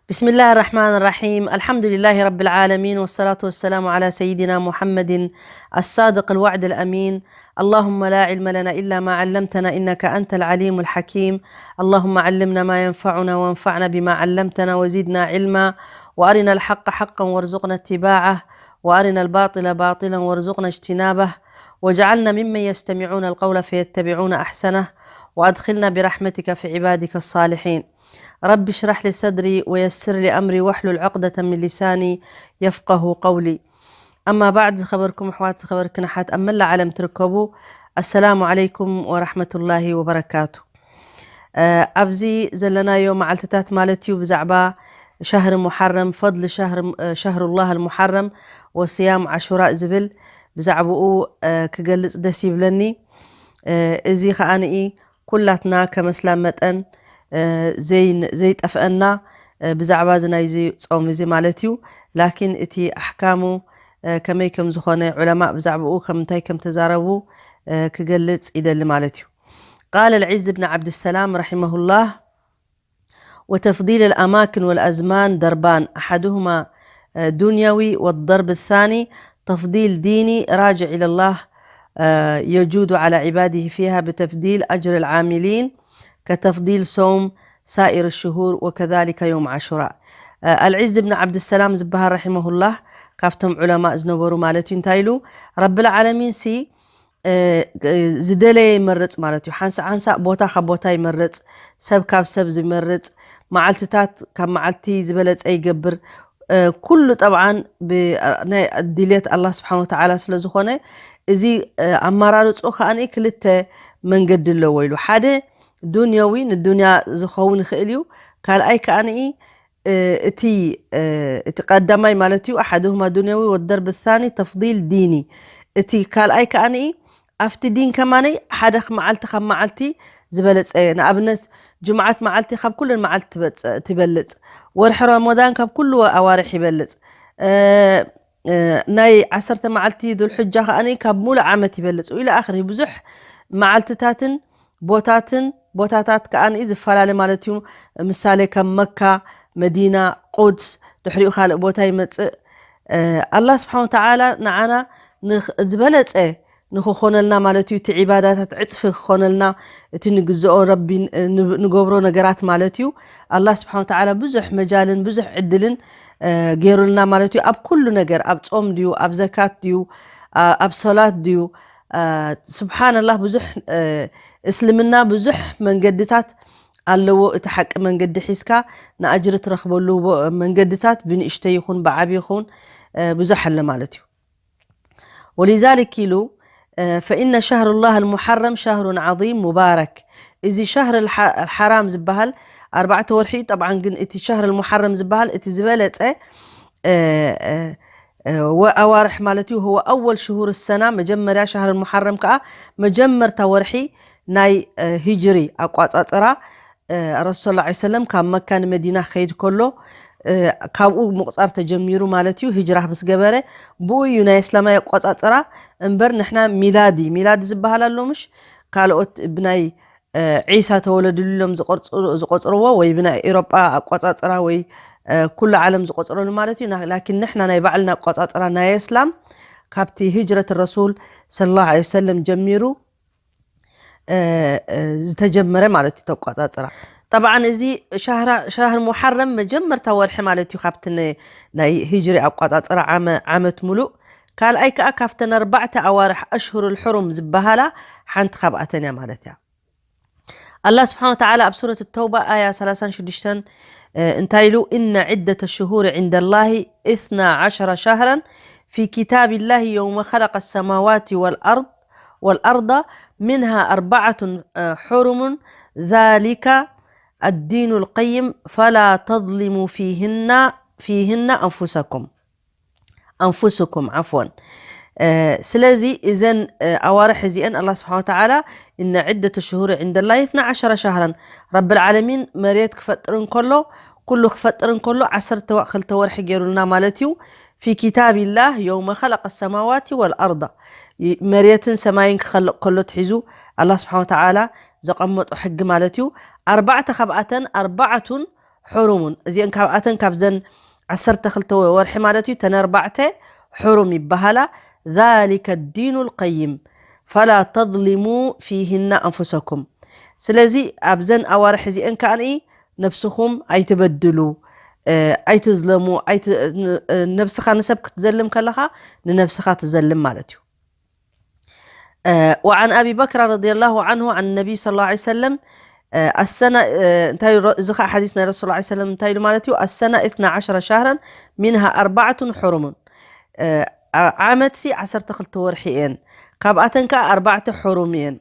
بسم الله الرحمن الرحيم. الحمد لله رب العالمين، والصلاة والسلام على سيدنا محمد الصادق الوعد الأمين. اللهم لا علم لنا إلا ما علمتنا، إنك أنت العليم الحكيم. اللهم علمنا ما ينفعنا، وانفعنا بما علمتنا، وزدنا علما، وأرنا الحق حقا وارزقنا اتباعه، وأرنا الباطل باطلا وارزقنا اجتنابه، واجعلنا ممن يستمعون القول فيتبعون أحسنه، وأدخلنا برحمتك في عبادك الصالحين. رب اشرح لي صدري ويسر لي أمري واحلل عقدة من لساني يفقه قولي. أما بعد، ዝኸበርኩም ኣሕዋት፣ ዝኸበርክን ኣሓት ኣብ መላእ ዓለም ትርከቡ፣ ኣሰላሙ ዓለይኩም ወራሕመቱላሂ ወበረካቱ። እ፣ ኣብዚ ዘለናዮ መዓልትታት ማለት እዩ፣ ብዛዕባ ሻህሪ ሙሓረም፣ ፈድሊ ሻህር፣ እ፣ ሻህሩላህ ኣልሙሓረም ወስያም ዓሹራ ዝብል ብዛዕባኡ፣ እ፣ ክገልጽ ደስ ይብለኒ። እ፣ እዚ ኸኣ ንኢ ኩላትና ከም ኣስላም መጠን፣ እ፣ ዘይን-፣ ዘይጠፍአና፣ እ፣ ብዛዕባ እዚ ናይዚ ጾም እዚ ማለት እዩ። ላኪን እቲ ኣሕካሙ፣ እ፣ ከመይ ከም ዝኾነ፣ ዑለማእ ብዛዕባኡ ከም እንታይ ከም ተዛረቡ፣ እ፣ ክገልጽ ይደሊ ማለት እዩ። قال العز بن عبد السلام رحمه الله: وتفضيل الأماكن والأزمان ضربان، أحدهما، آه، دنيوي، والضرب الثاني تفضيل ديني راجع إلى الله، آه، يجود على عباده فيها بتفضيل أجر العاملين كتفضيل صوم سائر الشهور وكذلك يوم عاشوراء. آه، العز بن عبد السلام ዝበሃል رحمه الله ካብቶም ዑለማእ ዝነበሩ ማለት እዩ። እንታይ ኢሉ? ረብል ዓለሚን ሲ እ፣ ዝደለየ ይመርጽ ማለት እዩ። ሓንሳእ ሓንሳእ ቦታ ካብ ቦታ ይመርጽ፣ ሰብ ካብ ሰብ ዝመርጽ፣ መዓልትታት ካብ መዓልቲ ዝበለጸ ይገብር። እ፣ ኩሉ ጠብዓን ብ-፣ ናይ ድልየት ኣላህ ስብሓን ወተዓላ ስለ ዝኾነ፣ እዚ፣ እ፣ ኣመራርጹ ከኣኒ ክልተ መንገዲ ኣለዎ ኢሉ። ሓደ ዱንያዊ፣ ንዱንያ ዝኸውን ይኽእል እዩ። ካልኣይ ከኣኒ እ፣ እቲ፣ እ፣ እቲ ቀዳማይ ማለት እዩ፣ ኣሓዱሁማ ዱንያዊ ወደርብ ሳኒ ተፍዲል ዲኒ። እቲ ካልኣይ ከኣኒ ኣብቲ ዲን ከማነይ ሓደ መዓልቲ ካብ መዓልቲ ዝበለጸ፣ ንኣብነት ጅምዓት መዓልቲ ካብ ኩለን መዓልቲ ትበጽ-፣ ትበልጽ። ወርሒ ረመዳን ካብ ኩሉ ኣዋርሕ ይበልጽ። እ፣ እ፣ ናይ ዓሰርተ መዓልቲ ዙልሕጃ ከኣኒ ካብ ሙሉእ ዓመት ይበልጽ። ኢለ ኣኽሪ ብዙሕ መዓልትታትን ቦታትን፣ ቦታታት ከኣ ንኢ ዝፈላለ ማለት እዩ። ምሳሌ ከም መካ፣ መዲና፣ ቁድስ፣ ድሕሪኡ ካልእ ቦታ ይመጽእ። እ፣ ኣላህ ስብሓን ወተዓላ ንዓና ንኽ-፣ ዝበለጸ ንኽኾነልና ማለት እዩ፣ እቲ ዒባዳታት ዕጽፊ ክኾነልና፣ እቲ ንግዝኦ ረቢ ን-፣ ን-፣ ንገብሮ ነገራት ማለት እዩ። ኣላህ ስብሓን ወተዓላ ብዙሕ መጃልን ብዙሕ ዕድልን፣ እ፣ ገይሩልና ማለት እዩ። ኣብ ኩሉ ነገር፣ ኣብ ጾም ድዩ፣ ኣብ ዘካት ድዩ፣ ኣ-፣ ኣብ ሶላት ድዩ፣ እ፣ ስብሓንላህ ብዙሕ፣ እ፣ እስልምና ብዙሕ መንገድታት ኣለዎ። እቲ ሓቂ መንገዲ ሒዝካ ንኣጅሪ ትረኽበሉ ቦ-፣ መንገድታት ብንእሽተይ ይኹን ብዓቢ ይኹን፣ እ፣ ብዙሕ ኣለ ማለት እዩ። ወሊዛሊክ ኢሉ፣ እ፣ ፈኢነ ሸህሩላህ ኣልሙሓረም ሸህሩን ዓዚም ሙባረክ። እዚ ሸህር ኣልሓ-፣ ኣልሓራም ዝበሃል ኣርባዕተ ወርሒ እዩ። ጠብዓን ግን እቲ ሸህር ኣልሙሓረም ዝበሃል እቲ ዝበለጸ፣ እ፣ እ፣ እ፣ ወ-፣ ኣዋርሕ ማለት እዩ። ህወ ኣወል ሽሁር ሰና፣ መጀመርያ ሸህር ኣልሙሓረም ከኣ መጀመርታ ወርሒ ናይ፣ እ፣ ሂጅሪ ኣቋጻጽራ፣ እ፣ ረሱል ሰለላሁ ዐለይሂ ወሰለም ካብ መካ ንመዲና ክኸይድ ከሎ፣ እ፣ ካብኡ ምቑጻር ተጀሚሩ ማለት እዩ። ሂጅራ ምስ ገበረ ብኡ እዩ ናይ እስላማይ ኣቋጻጽራ እምበር፣ ንሕና ሚላዲ፣ ሚላዲ ዝበሃል ኣሎ ምሽ? ካልኦት ብናይ፣ እ፣ ዒሳ ተወለድሉ ኢሎም ዝቆርጽ-፣ ዝቆጽርዎ ወይ ብናይ ኤውሮጳ ኣቋጻጽራ ወይ፣ እ፣ ኩሉ ዓለም ዝቆጽረሉ ማለት እዩ። ና-፣ ላኪን ንሕና ናይ ባዕልና ኣቋጻጽራ ናይ እስላም ካብቲ ሂጅረት ረሱል ሰለላሁ ዐለይሂ ወሰለም ጀሚሩ እ፣ እ፣ ዝተጀመረ ማለት እዩ፣ ተቋጻጽራ። ጠብዓን እዚ ሻህራ-፣ ሻህር ሙሓረም መጀመርታ ወርሒ ማለት እዩ፣ ካብቲ ነ-፣ ናይ ሂጅሪ ኣቋጻጽራ ዓመ-፣ ዓመት ሙሉእ። ካልኣይ ከኣ ካብተን ኣርባዕተ ኣዋርሕ ኣሽሁሩል ሕሩም ዝበሃላ ሓንቲ ካብኣተን እያ ማለት እያ። ኣላህ ስብሓን ወተዓላ ኣብ ሱረት ተውባ ኣያ ሰላሳን ሽዱሽተን፣ እ፣ እንታይ ኢሉ? "ኢነ ዒደተ ሽሁር ዒንደ ላሂ ኢስና ዓሸረ ሸህረን ፊ ኪታቢላሂ የውመ ኸለቀ ሰማዋቲ ወልኣርድ፣ ወልኣርዳ ሚንሃ ኣርባዓቱን፣ እ፣ ሑሩሙን ዛሊከ ኣዲኑ ልቀይም ፈላ ተዝሊሙ ፊህና፣ ፊህና ኣንፉሰኩም፣ ኣንፉስኩም፣ ዓፍወን። እ፣ ስለዚ እዘን፣ እ፣ ኣዋርሕ እዚአን ኣላህ ስብሓን ወተዓላ፣ "እነ ዒደተ ሽሁር ዒንደላሂ ኢስና ዓሸረ ሸህረን"፣ ረብል ዓለሚን መሬት ክፈጥር እንከሎ፣ ኩሉ ክፈጥር እንከሎ ዓሰርተ ክልተ ወርሒ ገይሩልና ማለት እዩ። "ፊ ኪታቢላህ የውመ ኸለቀ ሰማዋቲ ወልኣርዳ"፣ ይ-፣ መሬትን ሰማይን ክኸልቕ ከሎ ትሒዙ ኣላህ ስብሓን ወተዓላ ዘቐመጦ ሕጊ ማለት እዩ። ኣርባዕተ ካብኣተን ኣርባዕቱን حرم، እዚአን ካብኣተን ካብዘን ዓሰርተ ክልተ ወርሒ ማለት እዩ፣ ተን ኣርባዕተ ሕሩም ይበሃላ። ذلك الدين القيم فلا تظلموا فيهن أنفسكم። ስለዚ ኣብዘን ኣዋርሕ እዚአን ከኣ ነብስኹም ኣይትበድሉ፣ ኣይትዝለሙ። ነብስኻ ንሰብ ክትዘልም ከለኻ ንነብስኻ ትዘልም ማለት እዩ። وعن أبي بكر رضي الله عنه عن النبي صلى الله عليه وسلم السنة، እንታይ እዚ ኸዓ ሓዲስ ናይ ረሱል ላ ሰለም እንታይ ኢሉ ማለት እዩ? السنة اثنا عشر شهرا منها أربعة حرم። ዓመት ሲ ዓሰርተ ክልተ ወርሒ እየን፣ ካብኣተን ከዓ ኣርባዕተ ሕሩም እየን።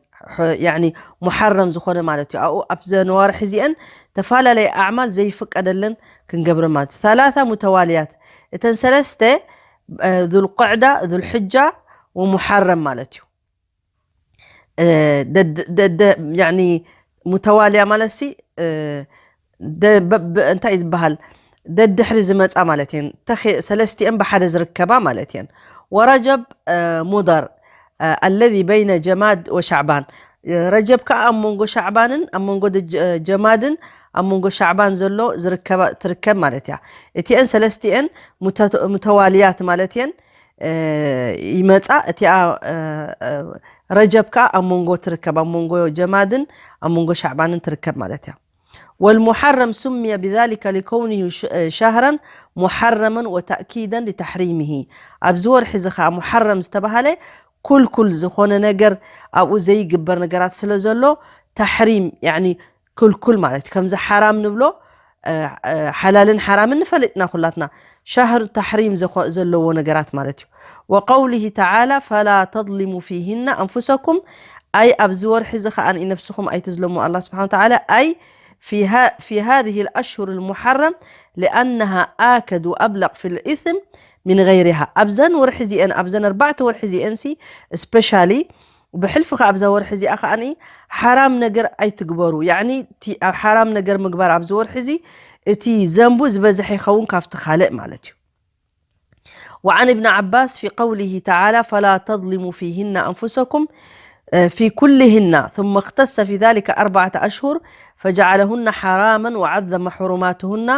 ያኒ ሙሐረም ዝኾነ ማለት እዩ። ኣብኡ ኣብ ዘንዋርሒ እዚአን ተፈላለየ ኣዕማል ዘይፍቀደለን ክንገብረ ማለት እዩ። ثلاثة متواليات፣ እተን ሰለስተ ذو القعدة، ذو الحجة ومحرم ማለት እዩ። ሙተዋልያ ማለት ሲ እንታይ ዝበሃል፣ ደድሕሪ ዝመፃ ማለት እየን። ሰለስቲአን ብሓደ ዝርከባ ማለት እየን። ورجب مضر الذي بين جماد وشعبان، ረጀብ ከዓ ኣብ መንጎ ሻዕባንን ኣብ መንጎ ጀማድን ኣብ መንጎ ሻዕባን ዘሎ ትርከብ ማለት እያ። እቲአን ሰለስቲአን ሙተዋልያት ማለት እየን ይመፃ። እቲኣ ረጀብ ከዓ ኣብ መንጎ ትርከብ፣ ኣብ መንጎ ጀማድን ኣብ መንጎ ሻዕባንን ትርከብ ማለት እያ። والمحرم سمي بذلك لكونه شهرا محرما وتأكيدا لتحريمه። ኣብዚ ወርሒ እዚ ከዓ ሙሐረም ዝተባሃለ ኩልኩል ዝኾነ ነገር ኣብኡ ዘይግበር ነገራት ስለ ዘሎ ተሕሪም ያኒ ክልኩል ማለት እዩ። ከምዚ ሓራም ንብሎ ሓላልን ሓራምን ንፈልጥና ኩላትና። ሻህር ተሕሪም ዘለዎ ነገራት ማለት እዩ። وقوله تعالى فلا تظلموا فيهن أنفسكم، ኣይ ኣብዚ ወርሒ እዚ ከዓ ነብስኹም ኣይትዝለሙ። ኣላ ስብሓን ተዓላ ኣይ في هذه الأشهر المحرم لأنها آكد وأبلغ في الإثم من غيرها። ኣብዘን ወርሒ እዚአን ኣብዘን ኣርባዕተ ወርሒ እዚአን ሲ ስፔሻሊ ብሕልፊ ከኣ ኣብዛ ወርሒ እዚኣ ከኣ ሓራም ነገር ኣይትግበሩ። ያኒ ኣብ ሓራም ነገር ምግባር ኣብዚ ወርሒ እዚ እቲ ዘንቡ ዝበዝሐ ይኸውን ካብቲ ካልእ ማለት እዩ። وعن ابن عباس في قوله تعالى فلا تظلموا فيهن أنفسكم في كلهن ثم اختص في ذلك أربعة أشهر فجعلهن حراما وعظم حرماتهن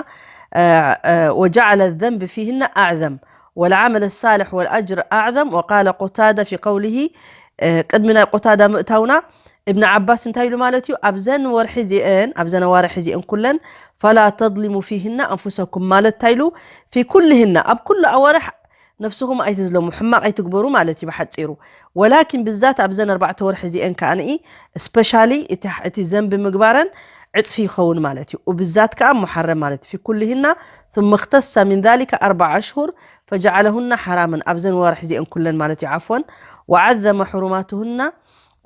وجعل الذنب فيهن أعظم والعمل الصالح والأجر أعظم وقال قتادة في قوله ቅድሚ ናይ ቆታዳ ምእታውና እብን ዓባስ እንታይ ኢሉ ማለት እዩ? ኣብዘን ወርሒ እዚአን ኣብዘን ኣዋርሒ እዚአን ኩለን فلا تظلموا فيهن أنفسكم ማለት እንታይ ኢሉ? في كلهن ኣብ ኩሉ ኣዋርሕ ነብስኹም ኣይትዝለሙ፣ ሕማቕ ኣይትግበሩ ማለት እዩ ብሓፂሩ። ወላኪን ብዛት ኣብዘን ኣርባዕተ ወርሒ እዚአን ከኣ ንኢ ስፔሻሊ እቲ ዘንቢ ምግባረን ዕፅፊ ይኸውን ማለት እዩ። ብዛት ከኣ ሙሓረም ማለት እዩ። في كلهن ثم اختص من ذلك أربع أشهر فجعلهن حراما ኣብዘን ወርሒ እዚአን ኩለን ማለት እዩ። ዓፍወን وعظم حرماتهن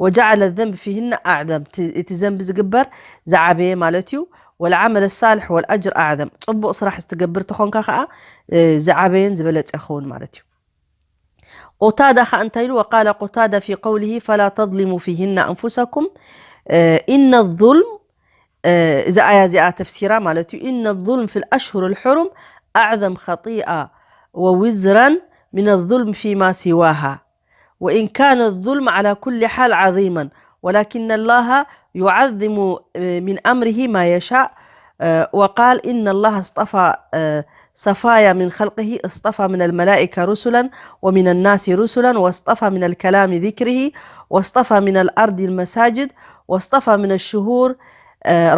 وجعل الذنب فيهن أعظم እቲ ዘንቢ ዝግበር ዝዓበየ ማለት እዩ። والعمل الصالح والأجر أعظم ፅቡቕ ስራሕ ዝትገብር ተኾንካ ከዓ ዝዓበየን ዝበለፀ ይኸውን ማለት እዩ። ቆታዳ ከዓ እንታይ ኢሉ? وقال قتادة في قوله فلا تظلموا فيهن أنفسكم إن الظلم እዛ ኣያ እዚኣ ተፍሲራ ማለት እዩ إن الظلم في الأشهر الحرم أعظم خطيئة ووزرا من الظلم فيما سواها وإن كان الظلم على كل حال عظيما ولكن الله يعظم من أمره ما يشاء وقال إن الله اصطفى صفايا من خلقه اصطفى من الملائكة رسلا ومن الناس رسلا واصطفى من الكلام ذكره واصطفى من الأرض المساجد واصطفى من الشهور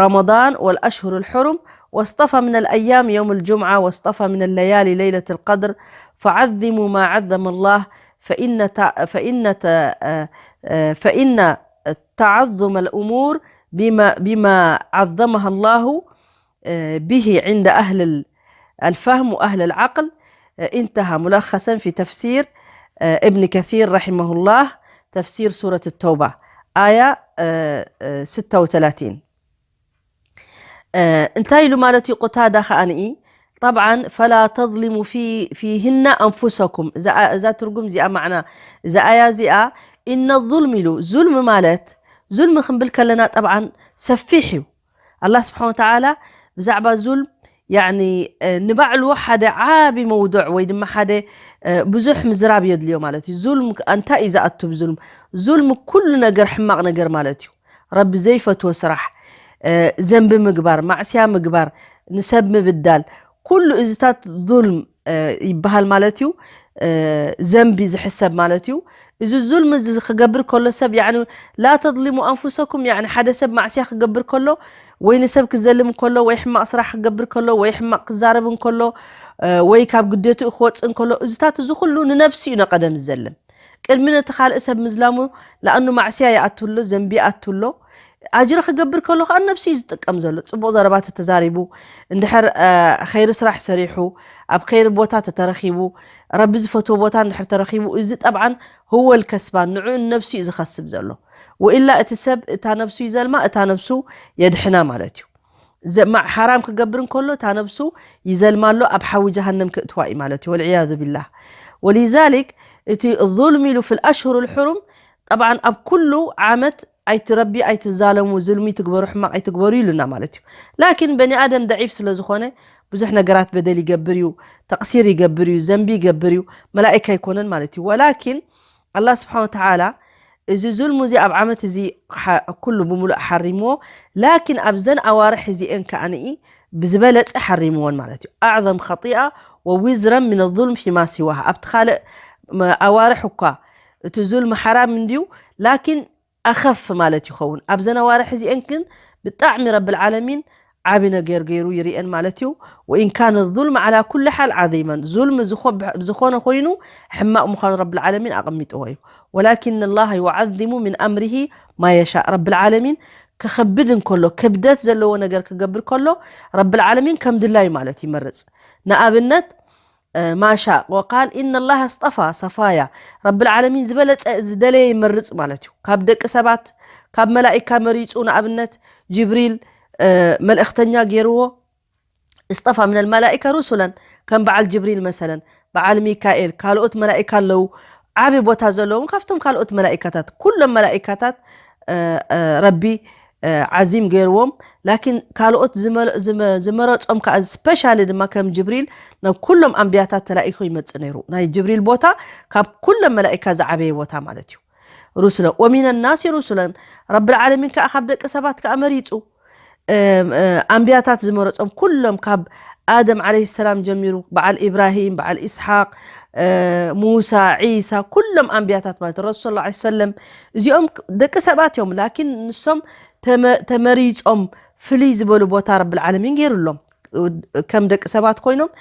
رمضان والأشهر الحرم واصطفى من الأيام يوم الجمعة واصطفى من الليالي ليلة القدر فعظموا ما عظم الله فإن فإن فإن تعظم الأمور بما بما عظمها الله به عند أهل الفهم وأهل العقل انتهى ملخصا في تفسير ابن كثير رحمه الله تفسير سورة التوبة آية ستة وثلاثين እንታይ ኢሉ ማለት እዩ? ቁታዳ ከኣ ንኢ طبعا فلا تظلموا في فيهن أنفسكم እዛ ትርጉም እዚኣ ማዕና እዛ ኣያ እዚኣ إن الظلم ኢሉ ዙልም ማለት ዙልም ክንብል ከለና طبعا ሰፊሕ እዩ። ኣላህ ስብሓን ወተዓላ ብዛዕባ ዙልም ያኒ ንባዕሉ ሓደ ዓቢ መውዱዕ ወይ ድማ ሓደ ብዙሕ ምዝራብ የድልዮ ማለት እዩ። ዙልም እንታይ እዩ ዝኣቱ ብዙልም? ዙልም ኩሉ ነገር ሕማቕ ነገር ማለት እዩ። ረቢ ዘይፈትዎ ስራሕ፣ ዘንቢ ምግባር፣ ማዕስያ ምግባር፣ ንሰብ ምብዳል፣ ኩሉ እዚታት ዙልም ይበሃል ማለት እዩ። ዘንቢ ዝሕሰብ ማለት እዩ። እዚ ዙልም እዚ ክገብር ከሎ ሰብ፣ ያኒ፣ ላ ተظلموا أنفسكم، ያኒ፣ ሓደ ሰብ ማዕስያ ክገብር ከሎ ወይ ንሰብ ክዘልም ከሎ ወይ ሕማቕ ስራሕ ክገብር ከሎ ወይ ሕማቕ ክዛረብ እንከሎ ወይ ካብ ግዴትኡ ክወፅእ እንከሎ፣ እዚታት እዚ ኩሉ ንነብሱ እዩ ነቐደም ዝዘልም። ቅድሚ ነቲ ካልእ ሰብ ምዝላሙ፣ ለኣኑ ማዕስያ ይኣቱ ኣሎ፣ ዘንቢ ይኣቱ ኣሎ። ኣጅሪ ክገብር ከሎ ከዓ ነብሱ እዩ ዝጥቀም ዘሎ። ፅቡቕ ዘረባ ተተዛሪቡ፣ እንድሕር ኸይሪ ስራሕ ሰሪሑ፣ ኣብ ኸይሪ ቦታ ተተረኺቡ፣ ረቢ ዝፈትዎ ቦታ እንድሕር ተረኺቡ፣ እዚ ጠብዓን ህወል ከስባን ንዕኡ ነብሱ እዩ ዝኸስብ ዘሎ። ወኢላ እቲ ሰብ እታ ነብሱ ይዘልማ፣ እታ ነብሱ የድሕና ማለት እዩ። ዘማዕ ሓራም ክገብር እንከሎ እታ ነብሱ ይዘልማ ኣሎ፣ ኣብ ሓዊ ጀሃነም ክእትዋ እዩ ማለት እዩ። ወልዕያዙ ቢላህ። ወሊዛሊክ እቲ ظلم ኢሉ في الأشهر الحرم ጠብዓን ኣብ ኩሉ ዓመት ኣይትረቢ ኣይትዛለሙ፣ ዝልሚ ትግበሩ፣ ሕማቕ ኣይትግበሩ ኢሉና ማለት እዩ። ላኪን በኒ ኣደም ደዒፍ ስለ ዝኾነ ብዙሕ ነገራት በደል ይገብር እዩ፣ ተቕሲር ይገብር እዩ፣ ዘንቢ ይገብር እዩ፣ መላእካ ኣይኮነን ማለት እዩ። ወላኪን ኣላህ ስብሓን ወተዓላ እዚ ዙልሙ እዚ ኣብ ዓመት እዚ ኩሉ ብምሉእ ሓሪምዎ። ላኪን ኣብዘን ኣዋርሕ እዚአን ከኣንኢ ብዝበለፀ ሓሪምዎን ማለት እዩ። ኣዕዘም ኸጢኣ ወዊዝረን ምን ظልም ፊማ ሲዋሃ፣ ኣብቲ ካልእ ኣዋርሕ እኳ እቲ ዙልም ሓራም እንድዩ፣ ላኪን ኣኸፍ ማለት ይኸውን። ኣብዘን ኣዋርሕ እዚአን ግን ብጣዕሚ ረብል ዓለሚን ዓቢ ነገር ገይሩ ይርኤን ማለት እዩ። ወኢን ካነ ظልም ዓላ ኩል ሓል ዓዚመን፣ ዙልም ዝኾነ ኮይኑ ሕማቕ ምዃኑ ረብል ዓለሚን ኣቐሚጥዎ እዩ። ወላኪን ላህ ዩዓዚሙ ምን ኣምሪሂ ማ የሻእ። ረብል ዓለሚን ክኸብድ እንከሎ፣ ክብደት ዘለዎ ነገር ክገብር ከሎ ረብል ዓለሚን ከም ድላዩ ማለት ይመርጽ። ንኣብነት ማሻእ ወቃል ኢነ ላህ ኣስጠፋ ሰፋያ። ረብል ዓለሚን ዝበለጸ ዝደለየ ይመርጽ ማለት እዩ። ካብ ደቂ ሰባት ካብ መላኢካ መሪጹ፣ ንኣብነት ጅብሪል መልእኽተኛ ገይርዎ፣ እስጠፋ ምነል መላኢካ ሩሱለን፣ ከም በዓል ጅብሪል መሰለን፣ በዓል ሚካኤል፣ ካልኦት መላኢካ ኣለዉ፣ ዓቢ ቦታ ዘለዎም ካብቶም ካልኦት መላኢካታት። ኩሎም መላኢካታት ረቢ ዓዚም ገይርዎም። ላኪን ካልኦት ዝመረፆም ከዓ ስፔሻሊ ድማ ከም ጅብሪል ናብ ኩሎም ኣንብያታት ተላኢኹ ይመፅእ ነይሩ። ናይ ጅብሪል ቦታ ካብ ኩሎም መላኢካ ዝዓበየ ቦታ ማለት እዩ። ሩስለ ወሚነ ናሲ ሩሱለን፣ ረብል ዓለሚን ከዓ ካብ ደቂ ሰባት ከዓ መሪፁ ኣንብያታት ዝመረፆም ኩሎም ካብ ኣደም ዓለይሂ ሰላም ጀሚሩ በዓል ኢብራሂም፣ በዓል ኢስሓቅ፣ ሙሳ፣ ዒሳ፣ ኩሎም ኣንብያታት ማለት ረሱል ሰለላሁ ዐለይሂ ወሰለም እዚኦም ደቂ ሰባት እዮም። ላኪን ንሶም ተመሪፆም ፍልይ ዝበሉ ቦታ ረብል ዓለሚን ገይሩሎም ከም ደቂ ሰባት ኮይኖም፣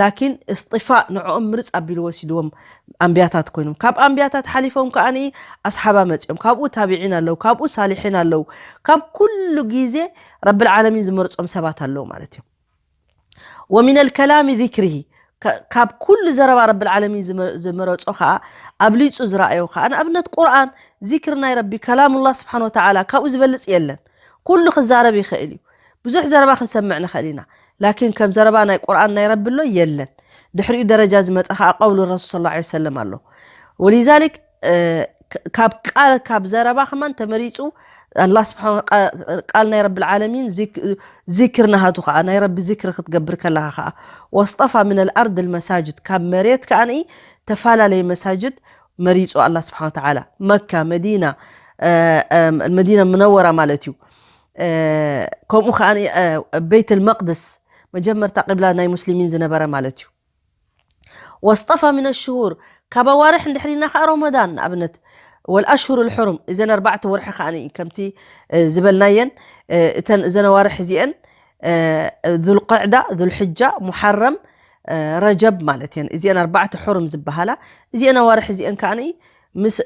ላኪን እስጢፋእ ንዕኦም ምርፅ ኣቢሉ ወሲድዎም ኣንብያታት ኮይኖም። ካብ ኣንብያታት ሓሊፎም ከዓኒ ኣስሓባ መፂኦም፣ ካብኡ ታቢዒን ኣለዉ፣ ካብኡ ሳሊሒን ኣለዉ። ካብ ኩሉ ግዜ ረብል ዓለሚን ዝመርፆም ሰባት ኣለዉ ማለት እዩ። ወሚነል ከላሚ ዚክሪሂ፣ ካብ ኩሉ ዘረባ ረብል ዓለሚን ዝመረፆ ከዓ ኣብሊፁ ዝረኣዮ ከዓ ንኣብነት ቁርኣን ዚክር ናይ ረቢ ከላሙላህ ስብሓን ወተዓላ ካብኡ ዝበልፅ የለን። ኩሉ ክዛረብ ይኽእል እዩ። ብዙሕ ዘረባ ክንሰምዕ ንኽእል ኢና። ላኪን ከም ዘረባ ናይ ቁርኣን ናይ ረቢ ኣሎ የለን። ድሕሪኡ ደረጃ ዝመፀ ከዓ ቀውሉ ረሱል ሰለላሁ ዐለይሂ ወሰለም ኣሎ። ወሊዛሊክ ካብ ቃል ካብ ዘረባ ከማን ተመሪፁ ኣላህ ስብሓን ቃል ናይ ረብል ዓለሚን ዚክር ናሃቱ ከዓ ናይ ረቢ ዚክር ክትገብር ከለካ ከዓ ወስጠፋ ምን ኣልኣርድ ልመሳጅድ ካብ መሬት ከዓ ተፈላለየ መሳጅድ መሪፁ ኣላህ ስብሓን ወተዓላ መካ፣ መዲና፣ መዲና ሙነወራ ማለት እዩ። ከምኡ ከዓ ቤይት ልመቅድስ መጀመርታ ቅብላ ናይ ሙስሊሚን ዝነበረ ማለት እዩ። ወስጠፋ ምን ሽሁር ካብ ኣዋርሕ እንድሕሪና ከዓ ሮመዳን ንኣብነት ወልኣሽሁር ልሕሩም እዘን ኣርባዕተ ወርሒ ከዓ ከምቲ ዝበልናየን እተን እዘን ኣዋርሕ እዚአን ذو القعدة، ذو الحجة، محرم، ረጀብ ማለት እየን። እዚአን ኣርባዕተ ሕሩም ዝበሃላ እዚአን ኣዋርሕ እዚአን ከዓ ምስ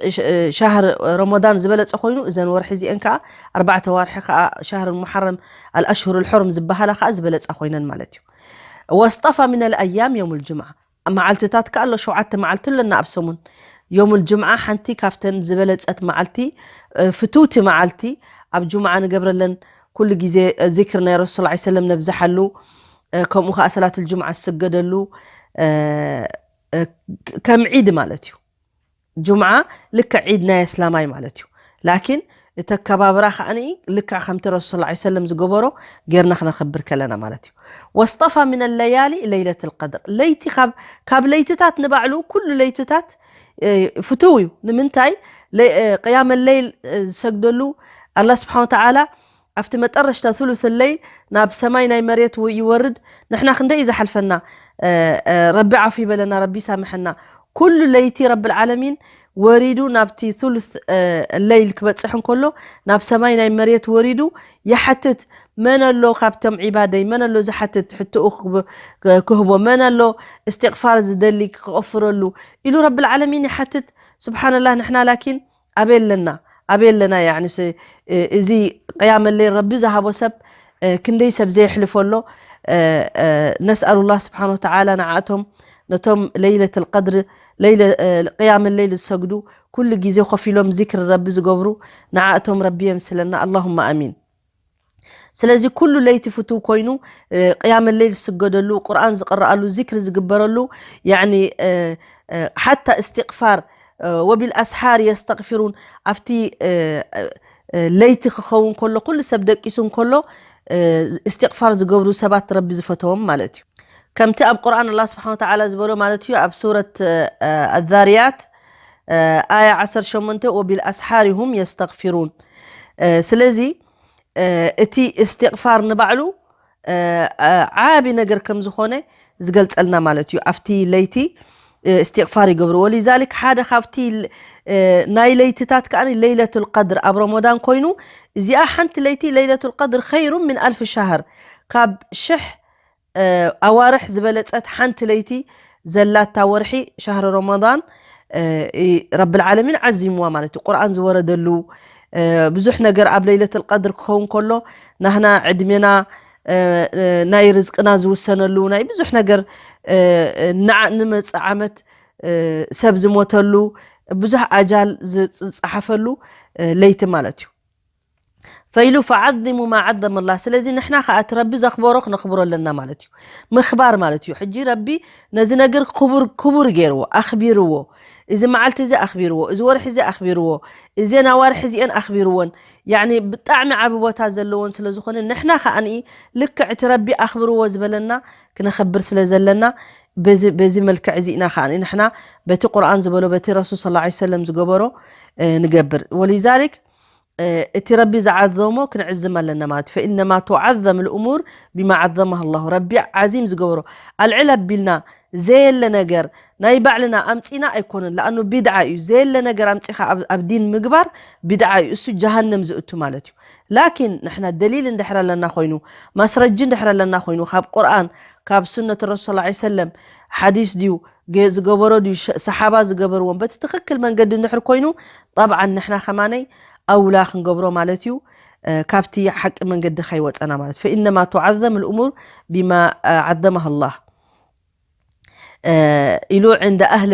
ሻህር ረመዳን ዝበለፀ ኮይኑ እዘን ወርሒ እዚአን ከዓ ኣርባዕተ ዋርሒ ከዓ ሻህር ሙሓረም ኣልኣሽሁር ልሕሩም ዝበሃላ ከዓ ዝበለፃ ኮይነን ማለት እዩ። ወስጠፋ ሚን ኣልኣያም የውም ልጅምዓ መዓልትታት ከዓ ኣሎ ሸውዓተ መዓልቲ ኣለና ኣብ ሰሙን። የውም ልጅምዓ ሓንቲ ካብተን ዝበለፀት መዓልቲ ፍትውቲ መዓልቲ ኣብ ጅምዓ ንገብረለን ኩሉ ግዜ ዚክር ናይ ረሱል ላ ሰለም ነብዝሓሉ ከምኡ ከዓ ሰላት ልጅምዓ ዝስገደሉ ከም ዒድ ማለት እዩ። ጅምዓ ልክዕ ዒድ ናይ ኣስላማይ ማለት እዩ። ላኪን እቲ ኣከባብራ ከዓ ልክዕ ከምቲ ረሱል ላ ሰለም ዝገበሮ ጌርና ክነኽብር ከለና ማለት እዩ። ወስጠፋ ምን ለያሊ ለይለት ልቀድር ለይቲ ካብ ለይትታት ንባዕሉ ኩሉ ለይትታት ፍትው እዩ። ንምንታይ ቅያመ ለይል ዝሰግደሉ ኣላ ስብሓን ወተዓላ ኣብቲ መጠረሽታ ثلث الليل ናብ ሰማይ ናይ መሬት ው- ይወርድ። ንሕና ክንደይ እዩ ዝሓልፈና? እ፣ እ፣ ረቢ ዓፉ ይበለና፣ ረቢ ይሳምሐና። ኩሉ ለይቲ ረብል ዓለሚን ወሪዱ ናብቲ ثلث፣ እ፣ ለይል ክበጽሕ እንከሎ ናብ ሰማይ ናይ መሬት ወሪዱ ይሓትት። መን ኣሎ ካብቶም ዒባደይ፣ መን ኣሎ ዝሓትት ሕትኡ ክብ- ክህቦ፣ መን ኣሎ እስትቕፋር ዝደሊ ክቐፍረሉ ኢሉ ረብል ዓለሚን ይሓትት። ስብሓንላህ፣ ንሕና ላኪን ኣበይ ኣለና? ኣበይ ኣለና? ያዕኒ ስ- እዚ ቅያመ ለይል ረቢ ዝሃቦ ሰብ ክንደይ ሰብ ዘየሕልፎ ኣሎ። ነስኣሉላህ ስብሓን ወተዓላ ንዓቶም ነቶም ለይለት ልቀድር ለይለ ቅያመ ለይል ዝሰግዱ ኩሉ ግዜ ኮፍ ኢሎም ዚክሪ ረቢ ዝገብሩ ንዓእቶም ረቢ የምስለና። ኣላሁማ ኣሚን። ስለዚ ኩሉ ለይቲ ፍቱው ኮይኑ ቅያመ ለይል ዝስገደሉ፣ ቁርኣን ዝቅረኣሉ፣ ዚክሪ ዝግበረሉ፣ ያኒ ሓታ እስትቕፋር ወቢል ኣስሓር የስተቕፊሩን ኣብቲ ለይቲ ክኸውን ከሎ ኩሉ ሰብ ደቂሱ እንከሎ እስትቕፋር ዝገብሩ ሰባት ረቢ ዝፈተዎም ማለት እዩ። ከምቲ ኣብ ቁርኣን ኣላህ ስብሓን ወተዓላ ዝበሎ ማለት እዩ ኣብ ሱረት ኣዛርያት ኣያ ዓሰርተ ሸሞንተ ወቢል ኣስሓሪ ሁም የስተቕፊሩን። ስለዚ እቲ እስትቕፋር ንባዕሉ ዓቢ ነገር ከም ዝኾነ ዝገልጸልና ማለት እዩ። ኣብቲ ለይቲ እስትቕፋር ይገብሩ። ወሊዛሊክ ሓደ ካብቲ ናይ ለይትታት ከኣ ለይለቱል ቀድር ኣብ ረመዳን ኮይኑ እዚኣ ሓንቲ ለይቲ ለይለቱል ቀድር ኸይሩ ምን ኣልፍ ሻህር ካብ ሽሕ ኣዋርሕ ዝበለጸት ሓንቲ ለይቲ ዘላታ ወርሒ ሻህሪ ረመዳን ረብል ዓለሚን ዓዚምዋ ማለት እዩ። ቁርኣን ዝወረደሉ ብዙሕ ነገር ኣብ ለይለቱል ቀድር ክኸውን ከሎ ናህና ዕድሜና ናይ ርዝቅና ዝውሰነሉ ናይ ብዙሕ ነገር ንመጽእ ዓመት ሰብ ዝሞተሉ ብዙሕ ኣጃል ዝጸሓፈሉ ለይቲ ማለት እዩ። ፈኢሉ ፈዓዚሙ ማ ዓዘመ ላህ። ስለዚ ንሕና ከዓ እቲ ረቢ ዘኽበሮ ክነኽብሮ ኣለና ማለት እዩ። ምኽባር ማለት እዩ። ሕጂ ረቢ ነዚ ነገር ክቡር ክቡር ገይርዎ ኣኽቢርዎ። እዚ መዓልቲ እዚ ኣኽቢርዎ፣ እዚ ወርሒ እዚ ኣኽቢርዎ፣ እዘን ኣዋርሒ እዚአን ኣኽቢርዎን፣ ያኒ ብጣዕሚ ዓቢ ቦታ ዘለዎን ስለ ዝኾነ ንሕና ከዓ ልክዕ እቲ ረቢ ኣኽብርዎ ዝበለና ክነኸብር ስለ ዘለና በዚ በዚ መልክዕ እዚ ኢና ከዓ ንሕና በቲ ቁርኣን ዝበሎ በቲ ረሱል ስ ሰለም ዝገበሮ ንገብር። ወሊዛሊክ እቲ ረቢ ዝዓዘሞ ክንዕዝም ኣለና ማለት እዩ። ፈኢነማ ቱዓዘም ልእሙር ቢማ ዓዘመሃ ላሁ። ረቢ ዓዚም ዝገበሮ ኣልዕል ኣቢልና ዘየለ ነገር ናይ ባዕልና ኣምፂና ኣይኮነን። ለኣኑ ቢድዓ እዩ። ዘየለ ነገር ኣምፂኻ ኣብ- ኣብ ዲን ምግባር ቢድዓ እዩ። እሱ ጀሃነም ዝእቱ ማለት እዩ። ላኪን ንሕና ደሊል እንድሕር ኣለና ኮይኑ ማስረጂ እንድሕር ኣለና ኮይኑ ካብ ቁርኣን ካብ ሱነት ረሱል ስ ሰለም ሓዲስ ድዩ ገ- ዝገበሮ ድዩ ሸ- ሰሓባ ዝገበርዎም በቲ ትኽክል መንገዲ እንድሕር ኮይኑ ጠብዓን ንሕና ከማነይ ኣውላ ክንገብሮ ማለት እዩ። ካብቲ ሓቂ መንገዲ ከይወፀና ማለት ፈኢነማ ቱዓዘም ልእሙር ቢማ ዓዘመሃ ላህ ኢሉ ዕንደ ኣህል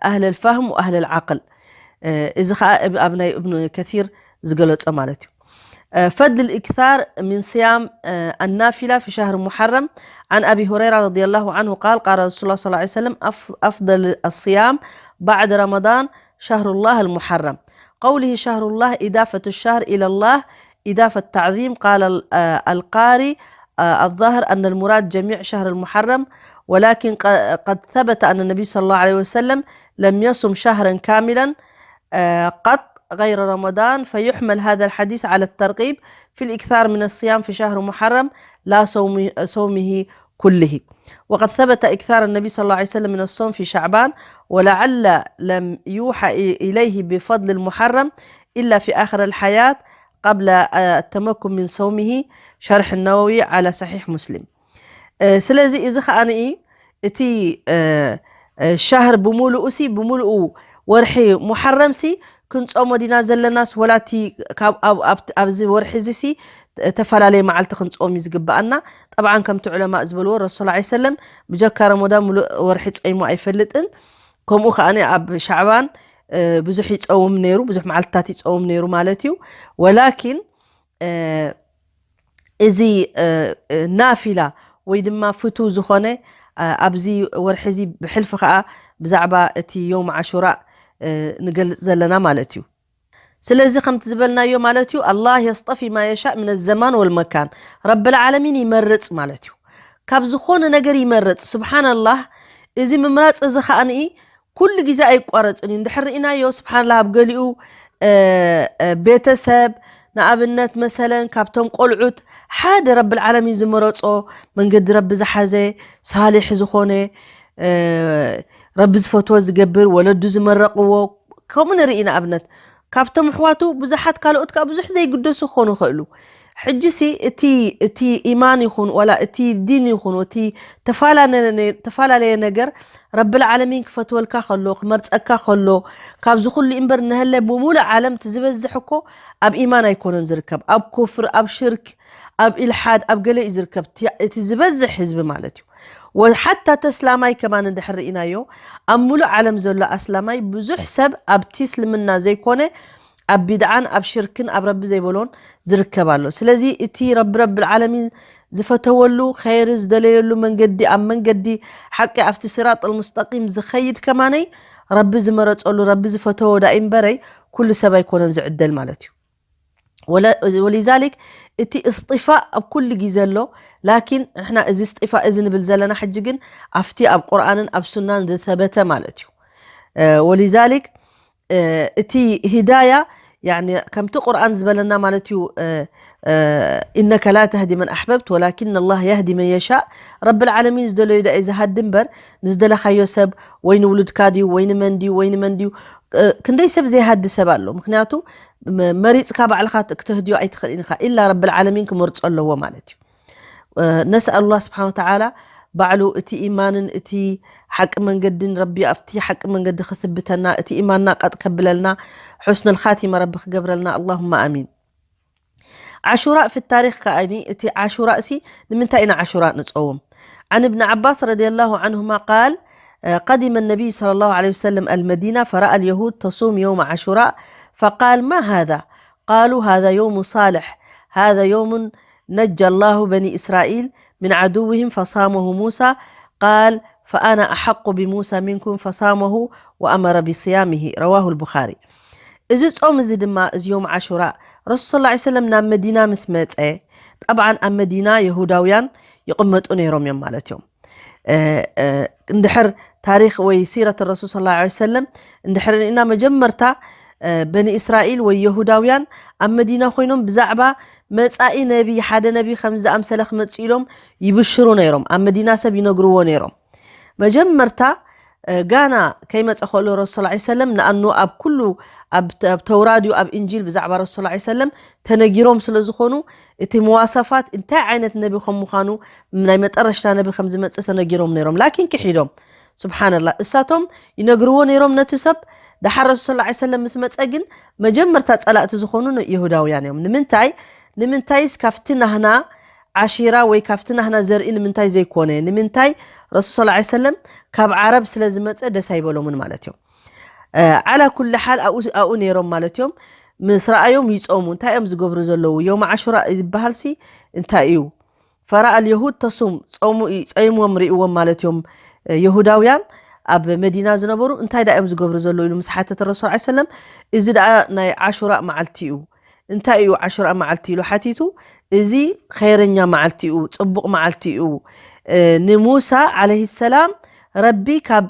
ኣህል ልፋህም ወኣህል ልዓቅል። እዚ ከዓ ኣብ ናይ እብኑ ከሲር ዝገለጾ ማለት እዩ። ፈድል ልእክታር ምን ስያም ኣናፊላ ፊ ሻህር ሙሓረም። عن أبي هريرة رضي الله عنه قال قال رسول الله صلى الله عليه وسلم أفضل الصيام بعد رمضان شهر الله المحرم. قوله شهر الله إضافة الشهر إلى الله إضافة تعظيم. قال القاري الظاهر أن المراد جميع شهر المحرم، ولكن قد ثبت أن النبي صلى الله عليه وسلم لم يصم شهرا كاملا قط غير رمضان، فيحمل هذا الحديث على الترغيب في الإكثار من الصيام في شهر محرم لا صومه كله. وقد ثبت إكثار النبي صلى الله عليه وسلم من الصوم في شعبان، ولعل لم يوحى إليه بفضل المحرم إلا في آخر الحياة قبل التمكن من صومه. شرح النووي على صحيح مسلم. ስለዚ እዚ ከዓ እቲ ሻህር ብምሉኡ ሲ ብምሉኡ ወርሒ ሙሓረም ሲ ክንጾሞ ዲና ዘለናስ ወላቲ ኣብዚ ወርሒ እዚ ሲ ተፈላለየ መዓልቲ ክንጾም እዩ ዝግብኣና። ጠብዓን ከምቲ ዑለማእ ዝበልዎ ረሱል ስ ሰለም ብጀካ ረመዳን ሙሉእ ወርሒ ጾይሙ ኣይፈልጥን። ከምኡ ከዓ ኣብ ሻዕባን ብዙሕ ይፀውም ነይሩ፣ ብዙሕ መዓልትታት ይፀውም ነይሩ ማለት እዩ። ወላኪን እዚ ናፊላ ወይ ድማ ፍቱ ዝኾነ ኣብዚ ወርሒ እዚ ብሕልፊ ከዓ ብዛዕባ እቲ ዮም ዓሹራ ንገልፅ ዘለና ማለት እዩ። ስለዚ ከምቲ ዝበልናዮ ማለት እዩ ኣላህ የስጠፊ ማ የሻእ ምን ዘማን ወልመካን። ረብል ዓለሚን ይመርፅ ማለት እዩ። ካብ ዝኾነ ነገር ይመርፅ። ስብሓንላህ። እዚ ምምራፅ እዚ ከዓኒ ኩሉ ግዜ ኣይቋረፅን እዩ። እንድሕር ርኢናዮ ስብሓንላህ ኣብ ገሊኡ ቤተሰብ ንኣብነት መሰለን ካብቶም ቆልዑት ሓደ ረብል ዓለሚን ዝመረጾ መንገዲ ረቢ ዝሓዘ ሳሊሕ ዝኾነ ረቢ ዝፈትዎ ዝገብር ወለዱ ዝመረቕዎ ከምኡ ንርኢ። ንኣብነት ካብቶም ኣሕዋቱ ብዙሓት ካልኦት ከዓ ብዙሕ ዘይግደሱ ክኾኑ ይኽእሉ። ሕጂ ሲ እቲ እቲ ኢማን ይኹን ዋላ እቲ ዲን ይኹን እቲ ተፈላለየ ነገር ረብል ዓለሚን ክፈትወልካ ከሎ ክመርፀካ ከሎ ካብዚ ኩሉ እምበር ነህለ ብሙሉእ ዓለም እቲ ዝበዝሕ እኮ ኣብ ኢማን ኣይኮነን ዝርከብ፣ ኣብ ኩፍር፣ ኣብ ሽርክ፣ ኣብ ኢልሓድ፣ ኣብ ገለ እዩ ዝርከብ እቲ ዝበዝሕ ህዝቢ ማለት እዩ። ወሓታ ተስላማይ ከማን እንድሕር ርኢናዮ ኣብ ሙሉእ ዓለም ዘሎ ኣስላማይ ብዙሕ ሰብ ኣብቲ እስልምና ዘይኮነ ኣብ ቢድዓን ኣብ ሽርክን ኣብ ረቢ ዘይበሎን ዝርከብ ኣሎ። ስለዚ እቲ ረቢ ረብል ዓለሚን ዝፈተወሉ ኸይሪ ዝደለየሉ መንገዲ ኣብ መንገዲ ሓቂ ኣብቲ ስራጥ ሙስተቂም ዝኸይድ ከማነይ ረቢ ዝመረፀሉ ረቢ ዝፈተዎ ዳኢ እምበረይ ኩሉ ሰብ ኣይኮነን ዝዕደል ማለት እዩ። ወሊዛሊክ እቲ እስጢፋእ ኣብ ኩሉ ግዜ ኣሎ። ላኪን ንሕና እዚ እስጢፋእ እዚ ንብል ዘለና ሕጂ ግን ኣብቲ ኣብ ቁርኣንን ኣብ ሱናን ዝተበተ ማለት እዩ። ወሊዛሊክ እቲ ሂዳያ ከምቲ ቁርኣን ዝበለና ማለት እዩ። ኢነከ ላ ተህዲ መን ኣሕበብት ወላኪን ኣላህ የህዲ መን የሻእ። ረብል ዓለሚን ዝደለዩ ዳኢ ዝሃዲ እምበር ንዝደለኻዮ ሰብ ወይ ንውሉድካ ድዩ ወይ ንመን ድዩ ወይ ንመን ድዩ ክንደይ ሰብ ዘይሃዲ ሰብ ኣሎ። ምክንያቱ መሪፅካ ባዕልኻ ክትህድዮ ኣይትኽእልን ኢኻ ኢላ ረብል ዓለሚን ክመርፆ ኣለዎ ማለት እዩ። ነስኣል ኣላህ ስብሓን ወተዓላ ባዕሉ እቲ ኢማንን እቲ ሓቂ መንገድን ረቢ ኣብቲ ሓቂ መንገዲ ክስብተና እቲ ኢማንና ቀጥ ከብለልና ሑስነል ኻቲማ ረቢ ክገብረልና ኣላሁማ ኣሚን። ዓሹራእ ፊ ታሪክ ከኣኒ እቲ ዓሹራእ ሲ ንምንታይ ኢና ዓሹራእ ንፀውም? عن ابن عباس رضي الله عنهما قال قدم النبي صلى الله عليه وسلم المدينة فرأى اليهود تصوم يوم عاشوراء فقال ما هذا؟ قالوا هذا يوم صالح، هذا يوم نجى الله بني إسرائيل من عدوهم فصامه موسى، قال فأنا أحق بموسى منكم فصامه وأمر بصيامه، رواه البخاري. እዚ ጾም እዚ ድማ እዚ ዮም ዓሹራ ረሱል ሰለላሁ ዐለይሂ ወሰለም ናብ መዲና ምስ መጸ፣ ጠብዓን ኣብ መዲና የሁዳውያን ይቕመጡ ነይሮም እዮም ማለት እዮም። እንድሕር ታሪክ ወይ ሲረት ረሱል ሰለላሁ ዐለይሂ ወሰለም እንድሕር ርኢና መጀመርታ በኒ እስራኤል ወይ የሁዳውያን ኣብ መዲና ኮይኖም ብዛዕባ መጻኢ ነቢ ሓደ ነቢ ከም ዝኣምሰለ ክመጽእ ኢሎም ይብሽሩ ነይሮም። ኣብ መዲና ሰብ ይነግርዎ ነይሮም። መጀመርታ ጋና ከይመጸ ከሎ ረሱል ሰለላሁ ዐለይሂ ወሰለም ንኣኑ ኣብ ኩሉ ኣብ ተውራድዩ ኣብ እንጂል ብዛዕባ ረሱል ሰለላሁ ዐለይሂ ወሰለም ተነጊሮም ስለ ዝኾኑ እቲ መዋሰፋት እንታይ ዓይነት ነቢ ከም ምዃኑ ናይ መጠረሽታ ነቢ ከም ዝመጽእ ተነጊሮም ነይሮም። ላኪን ክሒዶም። ስብሓንላህ እሳቶም ይነግርዎ ነይሮም ነቲ ሰብ። ደሓር ረሱል ሰለላሁ ዐለይሂ ወሰለም ምስ መጸ ግን መጀመርታ ጸላእቲ ዝኾኑ የሁዳውያን እዮም። ንምንታይ? ንምንታይስ ካብቲ ናህና ዓሺራ ወይ ካብቲ ናህና ዘርኢ ንምንታይ ዘይኮነ? ንምንታይ ረሱል ሰለላሁ ዐለይሂ ወሰለም ካብ ዓረብ ስለ ዝመጸ ደስ ኣይበሎምን ማለት እዮም። ዓላ ኩሊ ሓል ኣብኡ ነይሮም ማለት እዮም። ምስ ረኣዮም ይጾሙ። እንታይ እዮም ዝገብሩ ዘለዉ? ዮም ዓሹራ ዝበሃል ሲ እንታይ እዩ? ፈራኣል የሁድ ተሱም ጸይሞም ርእዎም ማለት እዮም። የሁዳውያን ኣብ መዲና ዝነበሩ እንታይ ዳ እዮም ዝገብሩ ዘለዉ ኢሉ ምስ ሓተተ ረሱል ዐለይሂ ሰለም እዚ ደኣ ናይ ዓሹራ መዓልቲ እዩ። እንታይ እዩ ዓሹራ መዓልቲ ኢሉ ሓቲቱ። እዚ ኸይረኛ መዓልቲ እዩ፣ ጽቡቕ መዓልቲ እዩ። ንሙሳ ዐለይሂ ሰላም ረቢ ካብ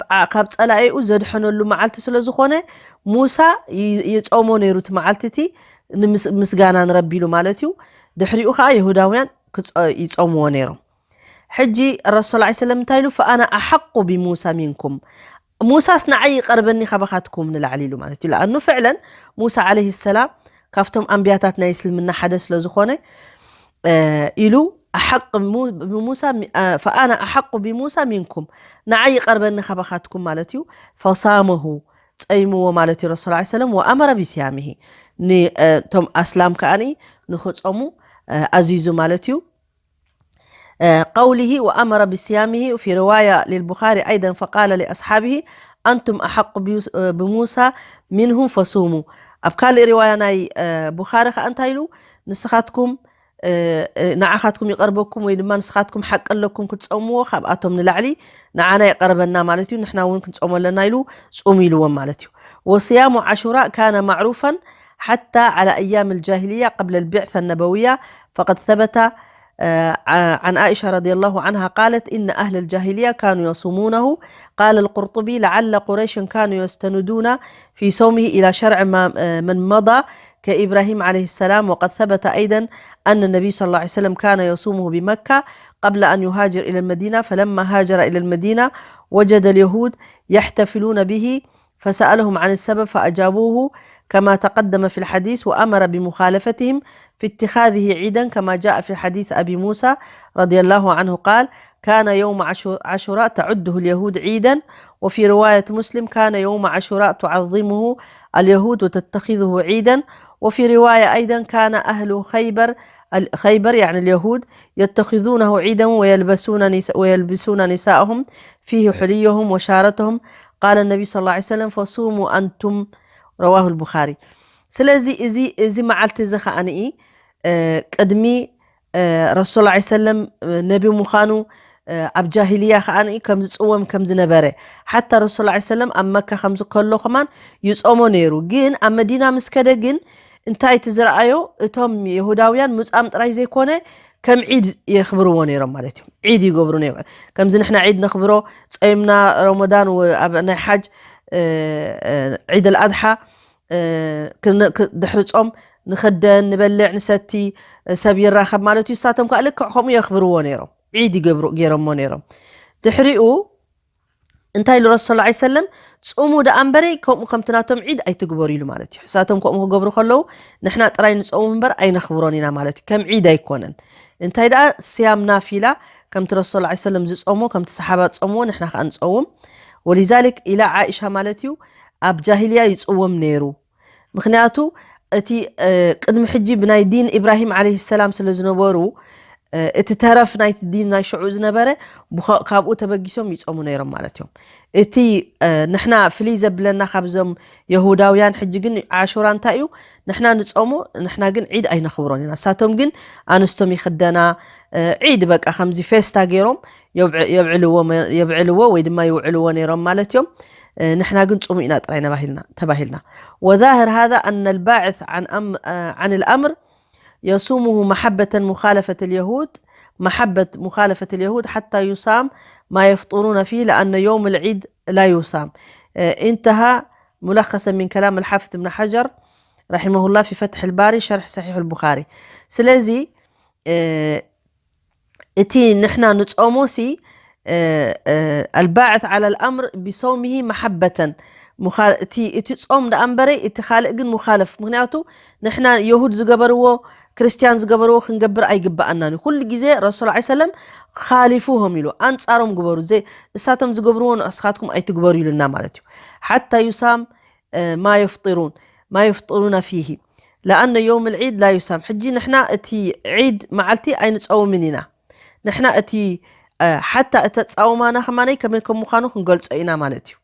ጸላኢኡ ዘድሐነሉ መዓልቲ ስለ ዝኾነ ሙሳ ይጾሞ ነይሩ እቲ መዓልቲ እቲ ንምስጋና ንረቢ ኢሉ ማለት እዩ። ድሕሪኡ ከዓ የሁዳውያን ይጾምዎ ነይሮም። ሕጂ ረሱል ዐለይሂ ሰለም እንታይ ኢሉ? ፈኣና ኣሓቁ ቢሙሳ ሚንኩም፣ ሙሳስ ንዓይ ይቐርበኒ ካባኻትኩም ንላዕሊ ኢሉ ማለት እዩ። ለኣኑ ፍዕለን ሙሳ ዐለይሂ ሰላም ካብቶም ኣንብያታት ናይ እስልምና ሓደ ስለ ዝኾነ ኢሉ ኣሓቅ ብሙሳ ፈኣና ኣሓቁ ቢሙሳ ሚንኩም፣ ንዓይ ይቐርበኒ ካባኻትኩም ማለት እዩ። ፈሳመሁ ጸይምዎ ማለት እዩ ረሱል ዐለይሂ ሰለም። ወኣመረ ቢስያሚሂ ንቶም ኣስላም ከኣኒ ንኽጸሙ ኣዚዙ ማለት እዩ። قوله وأمر بصيامه في رواية للبخاري أيضا فقال لأصحابه أنتم أحق بموسى منهم فصوموا. ኣብ ካልእ ሪዋያ ናይ ቡኻሪ ከዓ እንታይ ኢሉ? ንስኻትኩም ንዓኻትኩም ይቐርበኩም ወይ ድማ ንስኻትኩም ሓቂ ኣለኩም ክትፀምዎ ካብኣቶም ንላዕሊ ንዓና ይቐርበና ማለት እዩ፣ ንሕና እውን ክንፀሞ ኣለና ኢሉ ፁሙ ኢልዎም ማለት እዩ። وصيام عاشوراء كان معروفا حتى على أيام الجاهلية قبل البعثة النبوية، فقد ثبت عن عائشة رضي الله عنها قالت إن أهل الجاهلية كانوا يصومونه. قال القرطبي لعل قريشا كانوا يستندون في صومه إلى شرع من مضى كإبراهيم عليه السلام، وقد ثبت أيضا أن النبي صلى الله عليه وسلم كان يصومه بمكة قبل أن يهاجر إلى المدينة، فلما هاجر إلى المدينة وجد اليهود يحتفلون به، فسألهم عن السبب فأجابوه كما تقدم في الحديث، وأمر بمخالفتهم في اتخاذه عيدا كما جاء في حديث أبي موسى رضي الله عنه قال: كان يوم عاشو-، عاشوراء تعده اليهود عيدا، وفي رواية مسلم: كان يوم عاشوراء تعظمه اليهود وتتخذه عيدا، وفي رواية أيضا: كان أهل خيبر، ال-، خيبر يعني اليهود، يتخذونه عيدا ويلبسون نس-، ويلبسون نساءهم فيه حليهم وشارتهم، قال النبي صلى الله عليه وسلم: فصوموا أنتم، رواه البخاري. ስለዚ እዚ፣ እዚ መዓልቲ እዚ ኸኣ ንኢ፣ እ፣ ቅድሚ፣ እ፣ ረሱል ላ ሰለም፣ እ፣ ነቢ ምዃኑ፣ እ፣ ኣብ ጃሂልያ ኸኣ ንኢ ከም ዝጽወም ከም ዝነበረ፣ ሓታ ረሱል ላ ሰለም ኣብ መካ ከም ዝከሎ ከማን ይጾሞ ነይሩ። ግን ኣብ መዲና ምስ ከደ ግን እንታይ እቲ ዝረኣዮ፣ እቶም የሁዳውያን ምጻም ጥራይ ዘይኮነ ከም ዒድ የኽብርዎ ነይሮም ማለት እዩ። ዒድ ይገብሩ ነይሮም። ከምዚ ንሕና ዒድ ነኽብሮ፣ ጾይምና ረመዳን ወ-፣ ኣብ ናይ ሓጅ፣ እ፣ እ፣ ዒድ ኣልኣድሓ፣ እ፣ ክን-፣ ክ-፣ ድሕሪ ጾም ንኽደን፣ ንበልዕ፣ ንሰቲ፣ እ፣ ሰብ ይራኸብ ማለት እዩ። ንሳቶም ከኣ ልክዕ ከምኡ የኽብርዎ ነይሮም። ዒድ ይገብሩ፣ ገይሮሞ ነይሮም። ድሕሪኡ እንታይ ኢሉ ረሱል ሰለላሁ ዐለይሂ ወሰለም? ጽሙ ደኣ እምበረይ ከምኡ ከምቲ ናቶም ዒድ ኣይትግበሩ ኢሉ ማለት እዩ። ንሳቶም ከምኡ ክገብሩ ከለዉ ንሕና ጥራይ ንጸውም እምበር ኣይነኽብሮን ኢና ማለት እዩ። ከም ዒድ ኣይኮነን። እንታይ ደኣ ስያም ናፊላ ከምቲ ረሱል ሰለላሁ ዐለይሂ ወሰለም ዝጸሞ፣ ከምቲ ሰሓባ ዝጸምዎ ንሕና ከኣ ንጸውም። ወሊዛሊክ ኢላ ዓኢሻ ማለት እዩ ኣብ ጃሂልያ ይጽወም ነይሩ። ምኽንያቱ እቲ፣ እ፣ ቅድሚ ሕጂ ብናይ ዲን ኢብራሂም ዓለይሂ ሰላም ስለ ዝነበሩ፣ እ፣ እቲ ተረፍ ናይቲ ዲን ናይ ሽዑ ዝነበረ ብኸ-፣ ካብኡ ተበጊሶም ይጾሙ ነይሮም ማለት እዮም። እቲ፣ እ፣ ንሕና ፍልይ ዘብለና ካብዞም የሁዳውያን ሕጂ ግን ዓሹራ እንታይ እዩ? ንሕና ንጾሞ፣ ንሕና ግን ዒድ ኣይነኽብሮን ኢና። ንሳቶም ግን ኣንስቶም ይኽደና፣ እ፣ ዒድ በቃ ከምዚ ፌስታ ገይሮም የብዕ-፣ የብዕልዎ መ-፣ የብዕልዎ ወይ ድማ ይውዕልዎ ነይሮም ማለት እዮም። እ፣ ንሕና ግን ጽሙ ኢና ጥራይ ነባሂልና-፣ ተባሂልና። وظاهر هذا أن الباعث عن أم-، عن الأمر يصومه محبة مخالفة اليهود، محبة مخالفة اليهود حتى يصام ما يفطرون فيه، لأن يوم العيد لا يصام. آه، انتهى ملخصا من كلام الحافظ ابن حجر رحمه الله في فتح الباري شرح صحيح البخاري. ስለዚ፣ آه، እቲ ንሕና ንጾሞ ሲ፣ እ፣ እ፣ الباعث على الأمر بصومه محبة مخا-، እቲ፣ እቲ ጾም ደኣ እምበረይ እቲ ካልእ ግን ሙኻለፍ። ምኽንያቱ ንሕና የሁድ ዝገበርዎ፣ ክርስትያን ዝገበርዎ ክንገብር ኣይግብኣናን እዩ። ኩሉ ግዜ ረሱል ዐለይሂ ሰለም ኻሊፉሁም ኢሉ፣ ኣንጻሮም ግበሩ፣ ዘይ-፣ እሳቶም ዝገብርዎ ንስኻትኩም ኣይትግበሩ ኢሉና ማለት እዩ። ሓታ ዩሳም እ፣ ማ የፍጢሩን፣ ማ የፍጢሩና ፊሂ። ለኣነ የውም ልዒድ ላ ዩሳም። ሕጂ ንሕና እቲ ዒድ መዓልቲ ኣይንጸውምን ኢና። ንሕና እቲ፣ እ፣ ሓታ እቲ ኣጻውማና ከማነይ ከመይ ከም ምዃኑ ክንገልጾ ኢና ማለት እዩ።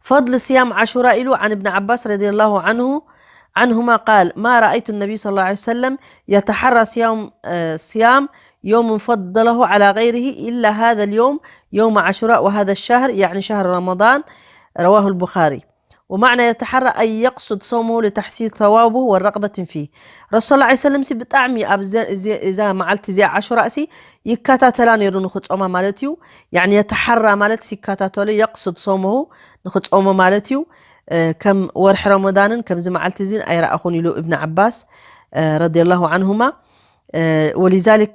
فضل صيام عاشوراء له عن ابن عباس رضي الله عنه، عنهما قال: ما رأيت النبي صلى الله عليه وسلم يتحرى صيام، آه، صيام يوم فضله على غيره إلا هذا اليوم، يوم عاشوراء، وهذا الشهر، يعني شهر رمضان، رواه البخاري. ومعنى يتحرى أي يقصد صومه لتحصيل ثوابه والرغبة فيه. ረሱል ዐለይሂ ሰለም ሲ ብጣዕሚ ኣብ ዘ-፣ እዚ-፣ እዛ መዓልቲ እዚኣ ዓሹራ ሲ ይከታተላ ነይሩ ንኽጾማ ማለት እዩ። ያኒ የተሓራ ማለት ሲከታተሎ፣ የቅሱድ ሶመሁ፣ ንኽጾሞ ማለት እዩ። እ፣ ከም ወርሒ ረመዳንን ከምዚ መዓልቲ እዚን ኣይረኣኹን ኢሉ እብን ዓባስ፣ እ፣ ረዲየላሁ ዐንሁማ። እ፣ ወሊዛሊክ፣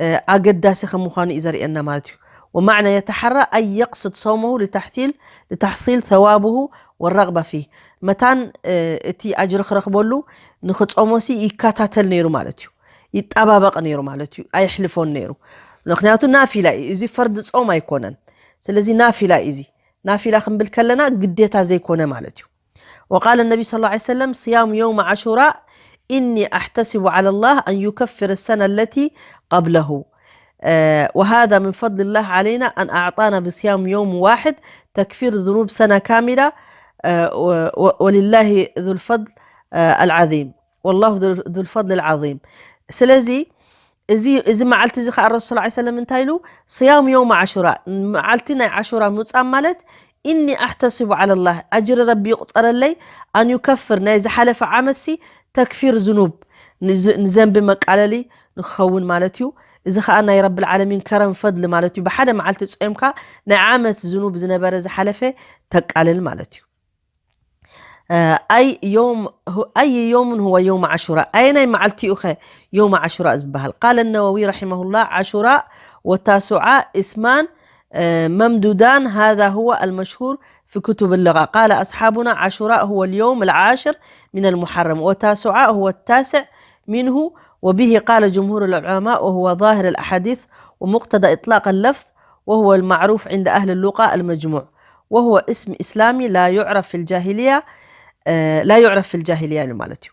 እ፣ ኣገዳሲ ከም ምዃኑ እዩ ዘርእየና ማለት እዩ። ወማዕና የተሓራ ኣይ የቅሱድ ሶመሁ ልተሕሲል፣ ልተሕሲል ተዋብሁ ወረግባ ፊህ። መታን፣ እ፣ እቲ ኣጅሪ ክረኽበሉ ንኽጾሞ ሲ ይከታተል ነይሩ ማለት እዩ። ይጠባበቕ ነይሩ ማለት እዩ። ኣየሕልፎን ነይሩ። ምኽንያቱ ናፊላ እዩ። እዚ ፈርዲ ጾም ኣይኮነን። ስለዚ ናፊላ እዩ እዚ። ናፊላ ክንብል ከለና ግዴታ ዘይኮነ ማለት እዩ። وقال النبي صلى الله عليه وسلم: صيام يوم عاشوراء إني أحتسب على الله أن يكفر السنة التي قبله. آه، وهذا من فضل الله علينا أن أعطانا بصيام يوم واحد تكفير ذنوب سنة كاملة. آه، و-، و-، ولله ذو الفضل، آه، العظيم. والله ذو، ذو الفضل العظيم. ስለዚ እዚ፣ እዚ መዓልቲ እዚ ኸዓ ረሱል ዐለይሂ ሰለም እንታይ ኢሉ? ስያም የውም ዓሹራ፣ መዓልቲ ናይ ዓሹራ ምጻም ማለት፣ ኢኒ ኣሕተሲቡ ዐለላህ፣ ኣጅሪ ረቢ ይቑጸረለይ፣ ኣን ዩከፍር፣ ናይ ዝሓለፈ ዓመትሲ ተክፊር ዝኑብ፣ ንዝ-፣ ንዘንቢ መቃለሊ ንክኸውን ማለት እዩ። እዚ ኸዓ ናይ ረብል ዓለሚን ከረም ፈድሊ ማለት እዩ። ብሓደ መዓልቲ ጾምካ ናይ ዓመት ዝኑብ ዝነበረ ዝሓለፈ ተቃልል ማለት እዩ። ኣይ ዮም ኣይ ዮምን ሁወ ዮም ዓሹራ፣ ኣየናይ መዓልቲ እዩ ኸ ዮም ዓሹራ ዝበሃል? ቃለ ነወዊ ረሒመሁላህ፣ ዓሹራ ወታሱዓ እስማን መምዱዳን፣ ሃዛ ሁወ ኣልመሽሁር ፊ ኩቱብ ሉቃ። ቃለ ኣስሓቡና ዓሹራ ሁወ ልዮም ልዓሽር ምን ኣልሙሓረም ወታሱዓ ሁወ ታስዕ ሚንሁ ወብሂ ቃለ ጅምሁር ልዑለማእ ወሁወ ዛሂር ኣልኣሓዲስ ወሙቅተዳ ኢጥላቅ ኣለፍዝ ወሁወ ልማዕሩፍ ዕንደ ኣህል ሉቃ ኣልመጅሙዕ ወሁወ እስም ኢስላሚ ላ ዩዕረፍ ፊ ልጃሂልያ ላ ዩዕረፍ ፊ ልጃሂልያ ኢሉ ማለት እዩ።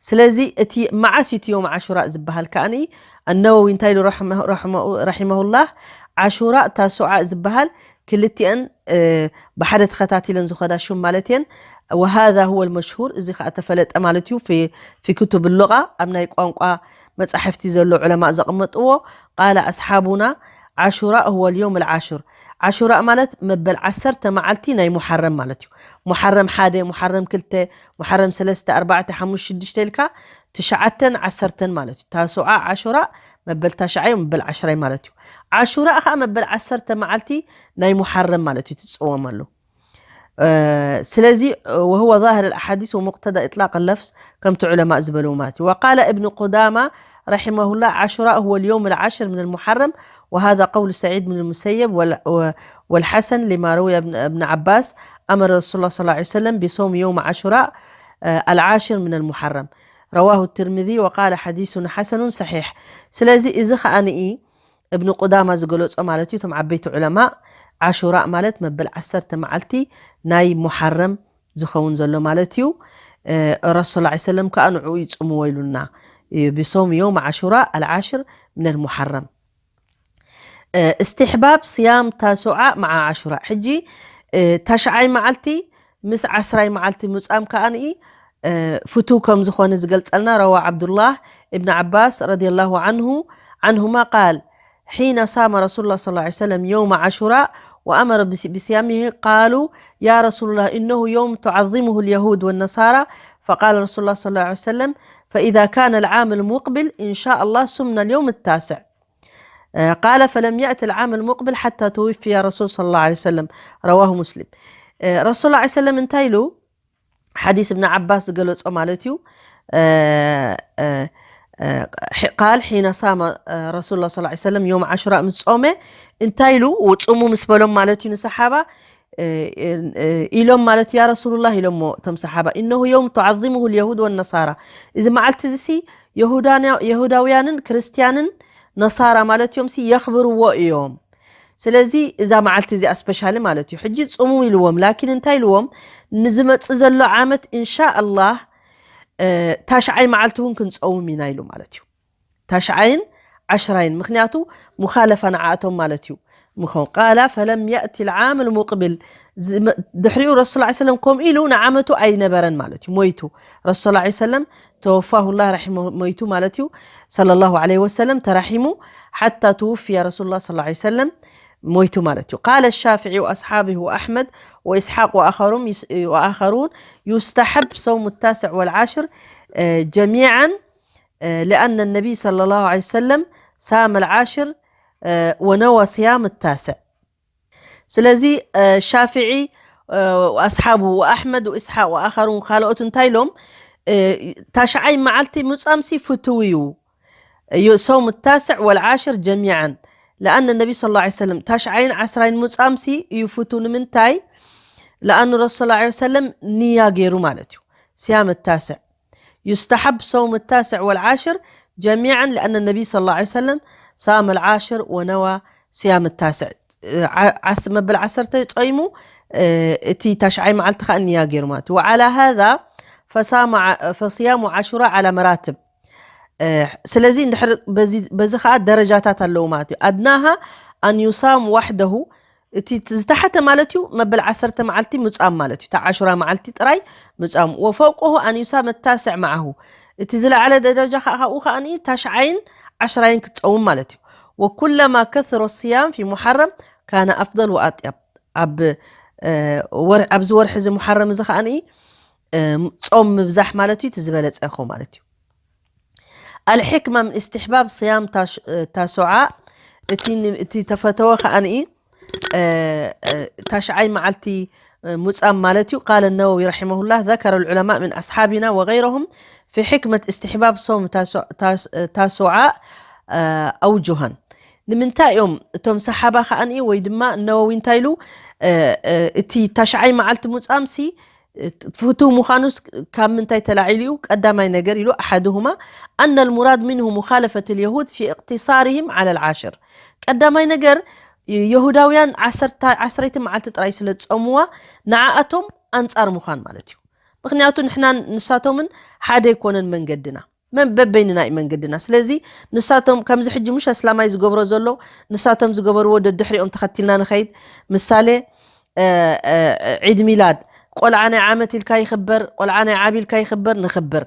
ስለዚ እቲ መዓስ እዩ እቲ ዮም ዓሹራ ዝበሃል ከኣኒ ኣነወዊ እንታይ ኢሉ ረሒመሁላህ፣ ዓሹራ ታሱዓ ዝበሃል ክልቲአን ብሓደ ተኸታቲለን ዝኸዳ ሹም ማለት እየን። ወሃዛ ሁወ ልመሽሁር፣ እዚ ከዓ ተፈለጠ ማለት እዩ። ፊ ክቱብ ሉቃ፣ ኣብ ናይ ቋንቋ መጻሕፍቲ ዘሎ ዑለማእ ዘቐመጥዎ፣ ቃለ ኣስሓቡና ዓሹራ ሁወ ልዮም ልዓሽር። ዓሹራ ማለት መበል ዓሰርተ መዓልቲ ናይ ሙሓረም ማለት እዩ። ሙሓረም ሓደ፣ ሙሓረም ክልተ፣ ሙሓረም ሰለስተ፣ ኣርባዕተ፣ ሓሙሽተ፣ ሽዱሽተ ኢልካ ትሽዓተን ዓሰርተን ማለት እዩ። ታሱዓ፣ ዓሹራ መበል ታሽዓይ፣ መበል ዓሽራይ ማለት እዩ። ዓሹራ ከዓ መበል ዓሰርተ መዓልቲ ናይ ሙሓረም ማለት እዩ ትፅወመሉ። ስለዚ ወህወ ዛህር ኣልኣሓዲስ ወሙቅተዳ ኢጥላቅ ለፍዝ ከምቲ ዑለማእ ዝበልዎ ማለት እዩ። ወቃለ እብን ቁዳማ ረሒመሁላህ ዓሹራ ሁወ ልዮም ልዓሽር ምን ልሙሓረም ወሃዛ ቀውሉ ሰዒድ ብን ልሙሰየብ ወልሓሰን ሊማ ረውያ እብን ዓባስ ኣመረ ረሱሉ ላ ሰለም ቢሶም ዮም ዓሹራ ኣልዓሽር ምን ልሙሓረም ረዋሁ ትርሚዚ ወቃለ ሓዲሱን ሓሰኑን ሰሒሕ። ስለዚ እዚ ከዓንኢ እብን ቁዳማ ዝገለጾ ማለት እዩ። እቶም ዓበይቲ ዑለማእ ዓሹራ ማለት መበል ዓሰርተ መዓልቲ ናይ ሙሓረም ዝኸውን ዘሎ ማለት እዩ። ረሱል ላ ሰለም ከዓ ንዕኡ ይጽምዎ ኢሉና ቢሶም ዮም ዓሹራ ኣልዓሽር ምን ልሙሓረም። እስትሕባብ ስያም ታሱዓ መዓ ዓሹራ። ሕጂ ታሽዓይ መዓልቲ ምስ ዓስራይ መዓልቲ ምጻም ከኣንኢ ፍቱው ከም ዝኾነ ዝገልጸልና ረዋ ዓብዱላህ እብን ዓባስ ረዲየላሁ ዓንሁ ዓንሁማ ቃል حين صام رسول الله صلى الله عليه وسلم يوم عاشوراء وأمر بصيامه قالوا يا رسول الله إنه يوم تعظمه اليهود والنصارى فقال رسول الله صلى الله عليه وسلم فإذا كان العام المقبل إن شاء الله صمنا اليوم التاسع قال فلم يأت العام المقبل حتى توفي رسول صلى الله عليه وسلم رواه مسلم رسول الله عليه وسلم እንታይ ኢሉ ሓዲስ እብን ዓባስ ዝገለጾ ማለት እዩ። ቃል ሒነ ሳመ ረሱል ላ ስ ሰለም ዮም ዓሹራ ምስ ጾመ እንታይ ኢሉ ውጽሙ ምስ በሎም ማለት እዩ ንሰሓባ ኢሎም ማለት እዩ ያ ረሱሉላህ ኢሎሞ እቶም ሰሓባ እነሁ ዮም ቱዓዚሙሁ ልየሁድ ወነሳራ፣ እዚ መዓልቲ እዚ ሲ የሁዳውያንን ክርስትያንን ነሳራ ማለት እዮም ሲ የኽብርዎ እዮም። ስለዚ እዛ መዓልቲ እዚኣ ስፔሻሊ ማለት እዩ ሕጂ ጽሙ ኢልዎም። ላኪን እንታይ ኢልዎም? ንዝመጽእ ዘሎ ዓመት እንሻ ኣላህ ታሽዓይ መዓልቲ እውን ክንጸውም ኢና ኢሉ ማለት እዩ። ታሽዓይን ዓሽራይን ምክንያቱ ሙኻለፋ ንዓኣቶም ማለት እዩ። ምኾን ቃላ ፈለም ያእቲ ልዓም ልሙቅብል ድሕሪኡ ረሱል ላ ሰለም ከምኡ ኢሉ ንዓመቱ ኣይነበረን ማለት እዩ ሞይቱ። ረሱል ላ ሰለም ተወፋሁ ላ ረሒሙ ሞይቱ ማለት እዩ። ሰለ ላሁ ዐለይሂ ወሰለም ተራሒሙ ሓታ ትውፍያ ረሱል ላ ሰለ ላሁ ዐለይሂ ወሰለም ሞይቱ ማለት እዩ። ቃለ ሻፍዒ ወኣስሓቢሁ ወኣሕመድ ወኢስሓቅ ወኣኸሩን ዩስተሐብ ሰውሙ ታስዕ ወልዓሽር ጀሚዓን ሊኣነ ነቢይ ሰለ ላሁ ዐለይሂ ወሰለም ሳመ ልዓሽር ወነወ ስያም ታስዕ። ስለዚ ሻፍዒ ኣስሓቡ ወኣሕመድ ወኢስሓቅ ወኣኸሩን ካልኦት እንታይ ኢሎም ታሽዓይ መዓልቲ ምጻምሲ ፍትው እዩ ሰውም ታስዕ ወልዓሽር ጀሚዓን ለኣነ ነቢ ስ ላ ሰለም ታሽዓይን ዓስራይን ምጻምሲ እዩ ፍቱ ንምንታይ ለኣኑ ረሱ ላ ሰለም ንያ ገይሩ ማለት እዩ ስያም ታስዕ يستحب صوم التاسع والعاشر جميعا لأن النبي صلى الله عليه وسلم صام العاشر ونوى صيام التاسع ዓስ መበል ዓሰርተ ጸይሙ እቲ ታሽዓይ መዓልቲ ከዓ ንያ ገይሩ ማለት እዩ። وعلى هذا فصام ع- فصيام عاشوراء على مراتب ስለዚ እንድሕር በዚ ከዓ ደረጃታት ኣለዉ ማለት እዩ። أدناها أن يصام وحده እቲ ዝተሓተ ማለት እዩ መበል ዓሰርተ መዓልቲ ምጻም ማለት እዩ። እታ ዓሹራ መዓልቲ ጥራይ ምጻም። وفوقه أن يصام التاسع معه እቲ ዝለዓለ ደረጃ ከዓ ካብኡ ከዓ ታሽዓይን ዓሽራይን ክትጸውም ማለት እዩ። وكلما كثر الصيام في محرم كان أفضل وأطيب ኣብ ኣብዚ ወርሒ እዚ ሙሓረም እዚ ከዓ ጾም ምብዛሕ ማለት እዩ እቲ ዝበለፀ ይኸውን ማለት እዩ። الحكمة من استحباب صيام ታስዓ እቲ ተፈተወ ከዓ ታሽዓይ መዓልቲ ምጻም ማለት እዩ። قال النووي رحمه الله: ذكر العلماء من أصحابنا وغيرهم في حكمة استحباب صوم تاسع- تاس- تاسعاء أوجها. ንምንታይ እዮም እቶም ሰሓባ ከዓኒ ወይ ድማ ነወዊ እንታይ ኢሉ እቲ ታሽዓይ መዓልቲ ሙጻም ሲ ፍቱ ምዃኑስ ካብ ምንታይ ተላዒሉ እዩ? ቀዳማይ ነገር ኢሉ ኣሓድሁማ أن المراد منه مخالفة اليهود في اقتصارهم على العاشر። ቀዳማይ ነገር የሁዳውያን ዓሰርተ- ዓስረይቲ መዓልቲ ጥራይ ስለ ዝጸምዋ ንዓኣቶም ኣንጻር ምዃን ማለት እዩ። ምክንያቱ ንሕናን ንሳቶምን ሓደ ኣይኮነን መንገድና፣ መን በበይንና እዩ መንገድና። ስለዚ ንሳቶም ከምዚ ሕጂ ምሽ ኣስላማይ ዝገብሮ ዘሎ ንሳቶም ዝገበርዎ ደድሕሪኦም ተኸቲልና ንኸይድ። ምሳሌ ዒድ ሚላድ ቆልዓ ናይ ዓመት ኢልካ ይኽበር፣ ቆልዓ ናይ ዓብ ኢልካ ይኽበር፣ ንኽብር።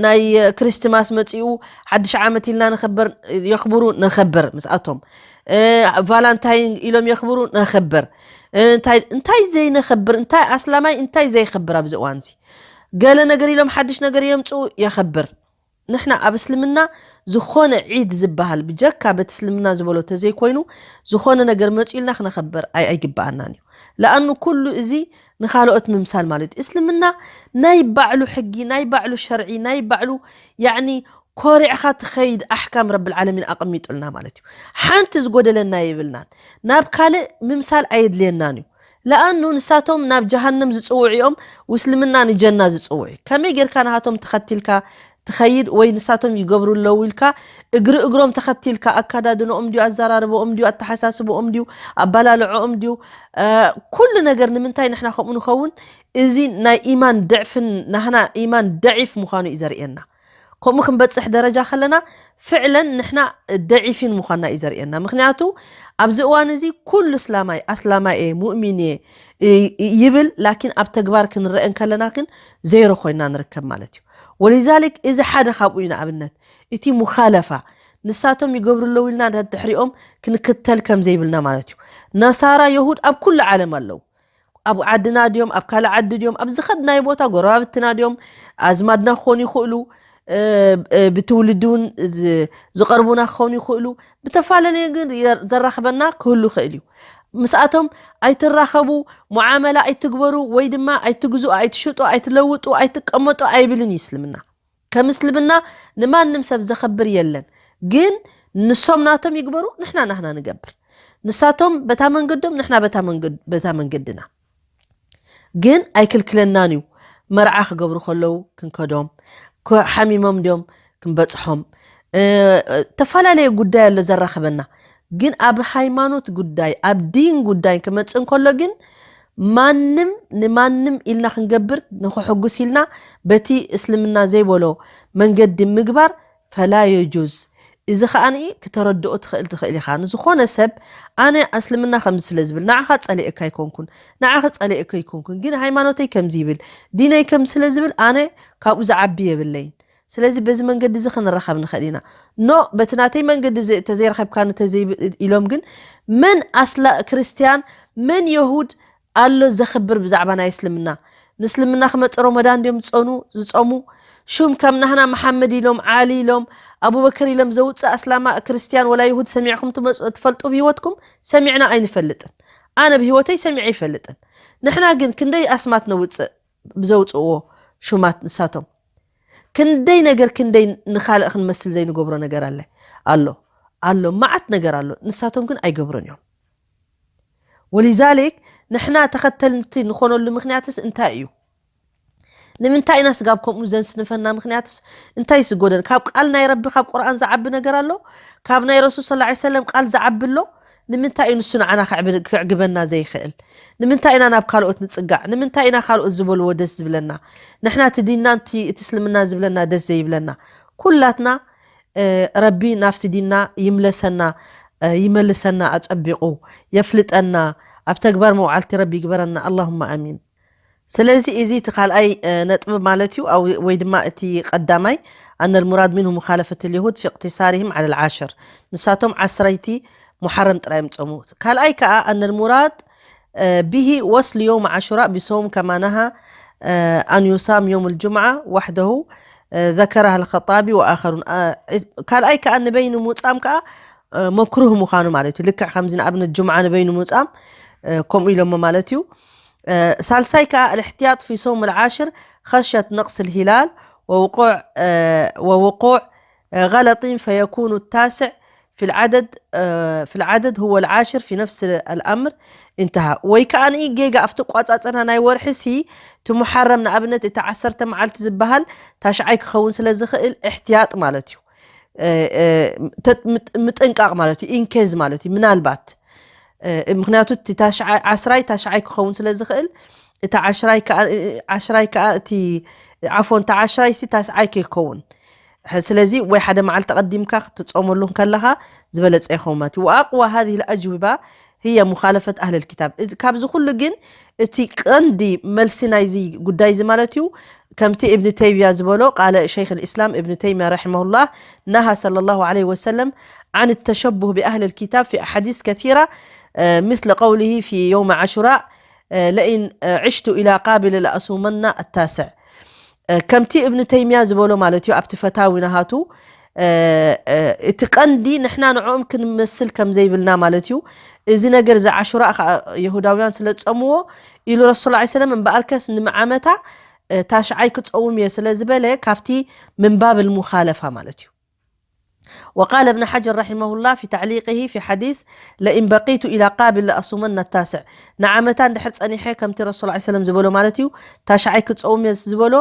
ናይ ክርስትማስ መፂኡ ሓድሽ ዓመት ኢልና ንኽብር፣ የኽብሩ፣ ንኽብር ምስኣቶም። ቫላንታይን ኢሎም የኽብሩ፣ ንኽብር። እንታይ ዘይነኽብር? እንታይ ኣስላማይ እንታይ ዘይኽብር ኣብዚ እዋንዚ? ገለ ነገር ኢሎም ሓድሽ ነገር የምፅኡ፣ የኽብር። ንሕና ኣብ እስልምና ዝኾነ ዒድ ዝበሃል ብጀካ በቲ እስልምና ዝበሎ ተዘይኮይኑ ዝኾነ ነገር መፂኡልና ክነኸብር ኣይ ኣይግበኣናን እዩ። ለኣኑ ኩሉ እዚ ንኻልኦት ምምሳል ማለት እዩ። እስልምና ናይ ባዕሉ ሕጊ፣ ናይ ባዕሉ ሸርዒ፣ ናይ ባዕሉ ያዕኒ ኮሪዕኻ ትኸይድ ኣሕካም ረብል ዓለሚን ኣቐሚጡልና ማለት እዩ። ሓንቲ ዝጎደለና የብልናን። ናብ ካልእ ምምሳል ኣየድልየናን እዩ። ለኣኑ ንሳቶም ናብ ጀሃነም ዝፅውዑ እዮም፣ ውስልምና ንጀና ዝፅውዑ። ከመይ ጌርካ ናሃቶም ተኸቲልካ ትኸይድ ወይ ንሳቶም ይገብሩ ኣለዉ ኢልካ እግሪ እግሮም ተኸቲልካ ኣካዳድንኦም ድዩ ኣዘራርበኦም ድዩ ኣተሓሳስበኦም ድዩ ኣባላልዕኦም ድዩ ኩሉ ነገር ንምንታይ ንሕና ከምኡ ንኸውን? እዚ ናይ ኢማን ድዕፍን ናህና ኢማን ደዒፍ ምዃኑ እዩ ዘርእየና። ከምኡ ክንበፅሕ ደረጃ ከለና ፍዕለን ንሕና ደዒፊን ምዃንና እዩ ዘርእየና። ምክንያቱ ኣብዚ እዋን እዚ ኩሉ እስላማይ ኣስላማይ እየ ሙእሚን እየ ይብል፣ ላኪን ኣብ ተግባር ክንረአ እንከለና ግን ዜሮ ኮይና ንርከብ ማለት እዩ። ወሊዛሊክ እዚ ሓደ ካብኡ እዩ። ንኣብነት እቲ ሙኻለፋ ንሳቶም ይገብሩ ኣለዉ ኢልና ድሕሪኦም ክንክተል ከም ዘይብልና ማለት እዩ። ነሳራ የሁድ ኣብ ኩሉ ዓለም ኣለዉ። ኣብ ዓድና ድዮም ኣብ ካልእ ዓዲ ድዮም ኣብ ዝኸድናዮ ቦታ ጎረባብትና ድዮም ኣዝማድና ክኾኑ ይኽእሉ፣ ብትውልዲ እውን ዝቐርቡና ክኾኑ ይኽእሉ። ብተፈላለየ ግን ዘራኽበና ክህሉ ይኽእል እዩ። ምስኣቶም ኣይትራኸቡ፣ ሙዓመላ ኣይትግበሩ ወይ ድማ ኣይትግዝኡ፣ ኣይትሽጡ፣ ኣይትለውጡ፣ ኣይትቀመጡ ኣይብልን እዩ እስልምና። ከም እስልምና ንማንም ሰብ ዘኸብር የለን። ግን ንሶም ናቶም ይግበሩ፣ ንሕና ናህና ንገብር። ንሳቶም በታ መንገዶም፣ ንሕና በታ መንገድና። ግን ኣይክልክለናን እዩ። መርዓ ክገብሩ ከለዉ ክንከዶም፣ ሓሚሞም ድዮም ክንበፅሖም። ተፈላለየ ጉዳይ ኣሎ ዘራኽበና። ግን ኣብ ሃይማኖት ጉዳይ፣ ኣብ ዲን ጉዳይ ክመፅእ እንከሎ ግን ማንም ንማንም ኢልና ክንገብር ንክሕጉስ ኢልና በቲ እስልምና ዘይበሎ መንገዲ ምግባር ፈላ የጁዝ። እዚ ከኣ ክተረድኦ ትኽእል ትኽእል ኢኻ። ንዝኾነ ሰብ ኣነ እስልምና ከምዚ ስለ ዝብል ንዓኻ ጸሊኤካ ኣይኮንኩን፣ ንዓኺ ጸሊኤኪ ኣይኮንኩን፣ ግን ሃይማኖተይ ከምዚ ይብል፣ ዲነይ ከምዚ ስለ ዝብል ኣነ ካብኡ ዝዓቢ የብለይን። ስለዚ በዚ መንገዲ እዚ ክንራኸብ ንኽእል ኢና። ኖ በቲ ናተይ መንገዲ ተዘይረኸብካኒ ተዘይብል ኢሎም ግን መን ኣስላ ክርስትያን መን የሁድ ኣሎ ዘኽብር ብዛዕባ ናይ እስልምና? ንእስልምና ክመጽእ ሮመዳን ድዮም ዝጸኑ ዝጸሙ? ሹም ከም ናህና መሓመድ ኢሎም ዓሊ ኢሎም ኣቡበከር ኢሎም ዘውጽእ ኣስላማ ክርስትያን ወላ ይሁድ ሰሚዕኹም ትመጽ- ትፈልጡ ብህይወትኩም? ሰሚዕና ኣይንፈልጥን። ኣነ ብህይወተይ ሰሚዐ ኣይፈልጥን። ንሕና ግን ክንደይ ኣስማት ነውጽእ ብዘውጽእዎ ሹማት ንሳቶም። ክንደይ ነገር ክንደይ ንኻልእ ክንመስል ዘይንገብሮ ነገር ኣለ ኣሎ ኣሎ መዓት ነገር ኣሎ። ንሳቶም ግን ኣይገብሩን እዮም። ወሊዛሊክ ንሕና ተኸተልቲ ንኾነሉ ምክንያትስ እንታይ እዩ? ንምንታይ ኢና ስጋብ ከምኡ ዘንስንፈና ምክንያትስ እንታይ ስጎደን? ካብ ቃል ናይ ረቢ ካብ ቁርኣን ዝዓቢ ነገር ኣሎ? ካብ ናይ ረሱል ሰለላሁ ዐለይሂ ወሰለም ቃል ዝዓቢ ኣሎ? ንምንታይ እዩ ንሱ ንዓና ክዕግበና ዘይኽእል? ንምንታይ ኢና ናብ ካልኦት ንጽጋዕ? ንምንታይ ኢና ካልኦት ዝበልዎ ደስ ዝብለና? ንሕና እቲ ዲንና እቲ እስልምና ዝብለና ደስ ዘይብለና? ኩላትና ረቢ ናብቲ ዲንና ይምለሰና፣ ይመልሰና ኣጸቢቑ፣ የፍልጠና፣ ኣብ ተግባር መውዓልቲ ረቢ ይግበረና ኣላሁማ ኣሚን። ስለዚ እዚ እቲ ካልኣይ ነጥቢ ማለት እዩ፣ ወይ ድማ እቲ ቀዳማይ ኣነ ልሙራድ ሚንሁ ሙኻለፈት ልይሁድ ፊ እቅትሳሪህም ዓለ ልዓሽር፣ ንሳቶም ዓስረይቲ ሙሓረም ጥራይ እዮም ጾሙ። ካልኣይ ከኣ ኣነ ልሙራድ ቢሂ ወስል ዮም ዓሹራ ብሶም ከማ ነሃ ኣን ዩሳም ዮም ልጁምዓ ዋሕደሁ ዘከረሃ ልኸጣቢ ወኣኸሩን። ካልኣይ ከኣ ንበይኑ ሙጻም ከኣ መክሩህ ምዃኑ ማለት እዩ። ልክዕ ከምዚ ንኣብነት ጁምዓ ንበይኑ ሙጻም ከምኡ ኢሎሞ ማለት እዩ። ሳልሳይ ከዓ الاحتياط في صوم العاشر خشية نقص الهلال ووقوع ووقوع غلط فيكون التاسع في العدد في العدد هو العاشر في نفس الأمر انتهى። ወይ ከዓ ጌጋ ኣብቲ ቋጻጸና ናይ ወርሒ ሲ እቲ ሙሓረም ንኣብነት እቲ ዓሰርተ መዓልቲ ዝበሃል ታሽዓይ ክኸውን ስለ ዝኽእል እሕትያጥ ማለት እዩ። ምጥንቃቕ ማለት እዩ። ኢንኬዝ ማለት እዩ። ምናልባት ምክንያቱ እቲ ዓስራይ ታሽዓይ ክኸውን ስለ ዝኽእል እቲ ዓሽራይ ከዓ እቲ ዓፎን እቲ ዓሽራይ ሲ ታስዓይ ከይከውን ስለዚ ወይ ሓደ መዓልቲ ቀዲምካ ክትፀመሉ ከለኻ ዝበለፀ ይኸውን ማለት እዩ። وأقوى هذه الأجوبة هي مخالفة أهل الكتاب። ካብዚ ኩሉ ግን እቲ ቀንዲ መልሲ ናይዚ ጉዳይ እዚ ማለት እዩ ከምቲ እብኒ ተይሚያ ዝበሎ قال شيخ الإسلام ابن تيمية رحمه الله نهى صلى الله عليه وسلم عن التشبه بأهل الكتاب في أحاديث كثيرة مثل قوله في يوم عاشوراء لئن عشت إلى قابل لأصومن التاسع ከምቲ እብኒ ተይሚያ ዝበሎ ማለት እዩ ኣብቲ ፈታዊ ናሃቱ እቲ ቀንዲ ንሕና ንዕኦም ክንመስል ከም ዘይብልና ማለት እዩ። እዚ ነገር እዚ ዓሹራ ከዓ የሁዳውያን ስለ ዝፀምዎ ኢሉ ረሱል ላ ሰለም እምበኣርከስ ንመዓመታ ታሽዓይ ክፀውም እየ ስለ ዝበለ ካብቲ ምንባብ ልሙኻለፋ ማለት እዩ። وقال ابن حجر رحمه الله في تعليقه في حديث لئن بقيت إلى قابل لأصومن التاسع ንዓመታ እንድሕር ፀኒሐ ከምቲ ረሱል ላ ሰለም ዝበሎ ማለት እዩ ታሽዓይ ክፀውም እየ ዝበሎ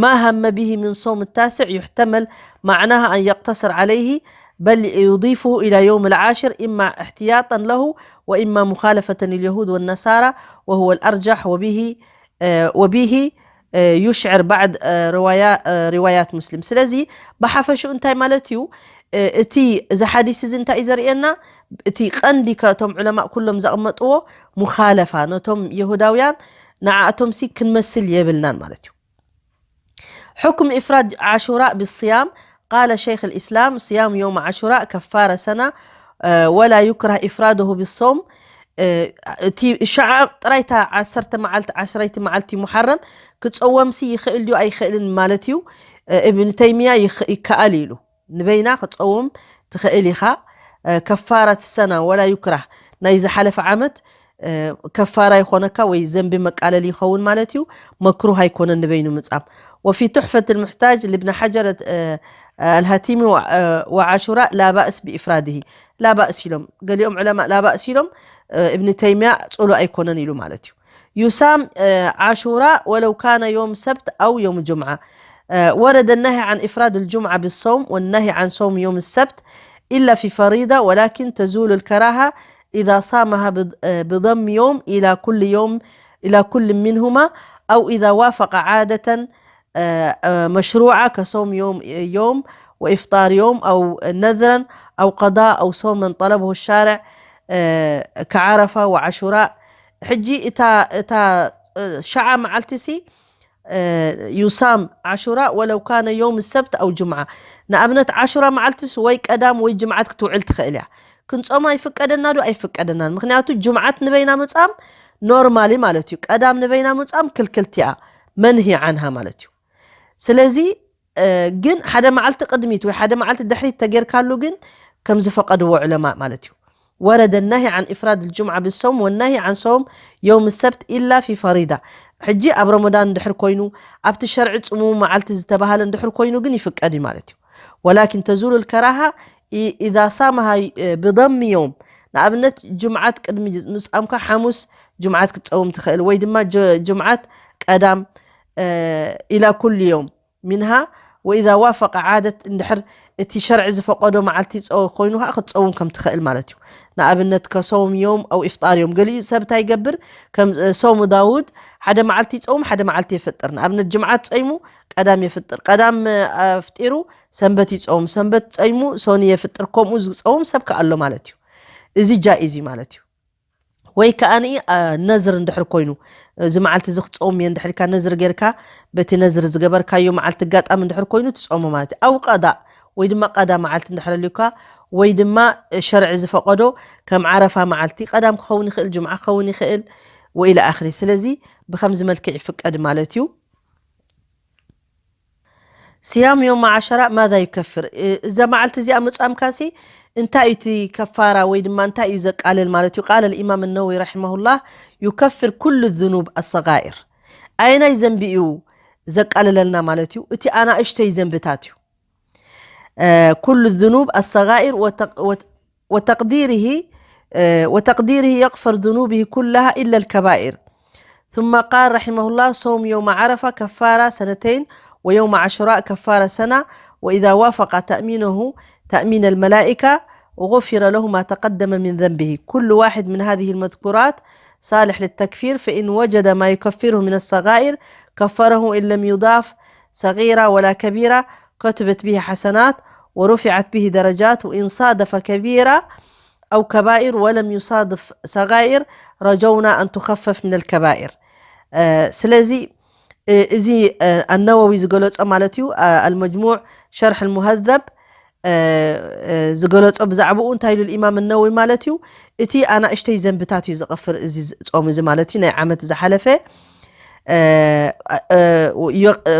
ما هم به من صوم التاسع يحتمل معناها أن يقتصر عليه بل يضيفه إلى يوم العاشر إما احتياطا له وإما مخالفة لليهود والنصارى وهو الأرجح وبه وبه يشعر بعض روايات مسلم ስለዚ ብሓፈሽኡ እንታይ ማለት እዩ እቲ እዚ ሓዲስ እዚ እንታይ እዩ ዘርእየና እቲ ቀንዲ ከቶም ዑለማእ ኩሎም ዘቕመጥዎ ሙኻለፋ ነቶም የሁዳውያን ንዓኣቶም ሲ ክንመስል የብልናን ማለት እዩ። حكم إفراد عاشوراء بالصيام قال شيخ الإسلام صيام يوم عاشوراء كفارة سنة ولا يكره إفراده بالصوم እቲ ሸዓ ጥራይታ ዓሰርተ መዓልቲ ዓስረይቲ መዓልቲ ሙሓረም ክፀወምሲ ይኽእል ድዩ ኣይኽእልን ማለት እዩ። እብን ተይሚያ ይከኣል ኢሉ ንበይና ክፀውም ትኽእል ኢኻ። ከፋራት ሰና ወላ ዩክራህ ናይ ዝሓለፈ ዓመት ከፋራ ይኾነካ ወይ ዘንቢ መቃለል ይኸውን ማለት እዩ። መክሩህ ኣይኮነን ንበይኑ ምጻም። وفي تحفة المحتاج لابن حجر الهتيمي وعاشوراء لا بأس بإفراده لا بأس ኢሎም ገሊኦም ዑለማ لا بأس ኢሎም እብኒ ተይሚያ ጽሉ ኣይኮነን ኢሉ ማለት እዩ። يصام عاشوراء ولو كان يوم سبت أو يوم جمعة ورد النهي عن إفراد الجمعة بالصوم والنهي عن صوم يوم السبت إلا في فريضة ولكن تزول الكراهة إذا صامها بضم يوم إلى كل يوم إلى كل منهما أو إذا وافق عادة مشروعة كصوم يوم يوم وإفطار يوم أو نذرا أو قضاء أو صوما طلبه الشارع كعرفة وعاشوراء ሕጂ እታ እታ ሸዓ መዓልቲ ሲ يصام عاشوراء ولو كان يوم السبت أو جمعة ንኣብነት ዓሹራ መዓልትስ ወይ ቀዳም ወይ ጅምዓት ክትውዕል ትኽእል እያ። ክንጾማ ይፍቀደና ዶ ኣይፍቀደናን? ምክንያቱ ጅምዓት ንበይና ምጻም ኖርማሊ ማለት እዩ። ቀዳም ንበይና ምጻም ክልክልቲ እያ መንሂ ዓንሃ ማለት እዩ። ስለዚ ግን ሓደ መዓልቲ ቅድሚት ወይ ሓደ መዓልቲ ድሕሪት ተጌርካሉ ግን ከም ዝፈቀድዎ ዑለማ ማለት እዩ። ورد النهي عن إفراد الجمعة بالصوم والنهي عن صوم يوم السبت إلا في فريضة ሕጂ ኣብ ረመዳን እንድሕር ኮይኑ ኣብቲ ሸርዒ ፅሙሙ መዓልቲ ዝተባሃለ እንድሕር ኮይኑ ግን ይፍቀድ እዩ ማለት እዩ። ولكن تزول الكراهة إذا صامها بضم يوم ንኣብነት ጅምዓት ቅድሚ ምፃምካ ሓሙስ ጅምዓት ክትፀውም ትኽእል ወይ ድማ ጅምዓት ቀዳም إلى كل يوم منها وإذا وافق عادة እንድሕር እቲ ሸርዒ ዝፈቀዶ መዓልቲ ኮይኑ ከዓ ክትፀውም ከም ትኽእል ማለት እዩ። ንኣብነት ከሶም ዮም ኣው ኢፍጣር ዮም ገሊኡ ሰብ እንታይ ይገብር ከም ሶሙ ዳውድ ሓደ መዓልቲ ይፀውም ሓደ መዓልቲ የፍጥር። ንኣብነት ጅምዓት ፀይሙ ቀዳም የፍጥር፣ ቀዳም ኣፍጢሩ ሰንበት ይፀውም፣ ሰንበት ፀይሙ ሶኒ የፍጥር። ከምኡ ዝፀውም ሰብ ከኣሎ ማለት እዩ። እዚ ጃኢዝ እዩ ማለት እዩ። ወይ ከዓኒ ነዝር እንድሕር ኮይኑ እዚ መዓልቲ እዚ ክፀውም እየ እንድሕር ኢልካ ነዝር ጌርካ በቲ ነዝር ዝገበርካዮ መዓልቲ ኣጋጣሚ እንድሕር ኮይኑ ትፀውሞ ማለት እዩ። ኣው ቀዳእ ወይ ድማ ቀዳ መዓልቲ እንድሕር ኣልዩካ ወይ ድማ ሸርዒ ዝፈቀዶ ከም ዓረፋ መዓልቲ ቀዳም ክኸውን ይኽእል፣ ጅምዓ ክኸውን ይኽእል ወኢለ ኣኽሪ። ስለዚ ብከምዚ መልክዕ ይፍቀድ ማለት እዩ። صيام يوم عاشوراء ماذا يكفر؟ እ-፣ እዛ መዓልቲ እዚኣ ምጻምካሲ እንታይ እዩ እቲ ከፋራ ወይ ድማ እንታይ እዩ ዘቃልል ማለት እዩ? قال الإمام النووي رحمه الله: يكفر كل الذنوب الصغائر. ኣየናይ ዘንቢ እዩ ዘቃልለልና ማለት እዩ? እቲ ኣናእሽተይ ዘንብታት እዩ። እ፣ كل الذنوب الصغائر وتق-، وت-، وتقديره، እ፣ وتقديره يغفر ذنوبه كلها إلا الكبائر. ثم قال رحمه الله: صوم يوم عرفة كفارة سنتين، ويوم عاشوراء كفارة سنة، وإذا وافق تأمينه تأمين الملائكة غفر له ما تقدم من ذنبه. كل واحد من هذه المذكورات صالح للتكفير، فإن وجد ما يكفره من الصغائر كفره، إن لم يضاف صغيرة ولا كبيرة كتبت به حسنات ورفعت به درجات، وإن صادف كبيرة أو كبائر ولم يصادف صغائر رجونا أن تخفف من الكبائر. እ፣ ስለዚ፣ እ፣ እዚ፣ እ፣ ኣነወዊ ዝገለጾ ማለት እዩ፣ እ፣ المجموع شرح المهذب፣ እ፣ እ፣ ዝገለጾ ብዛዕባኡ እንታይ ኢሉ ኢማም ነወዊ ማለት እዩ? እቲ ኣናእሽተይ ዘንብታት እዩ ዝቐፍር እዚ ዝ-፣ ጾም እዚ ማለት እዩ፣ ናይ ዓመት ዝሓለፈ። እ፣ እ፣ ዮ-፣ እ፣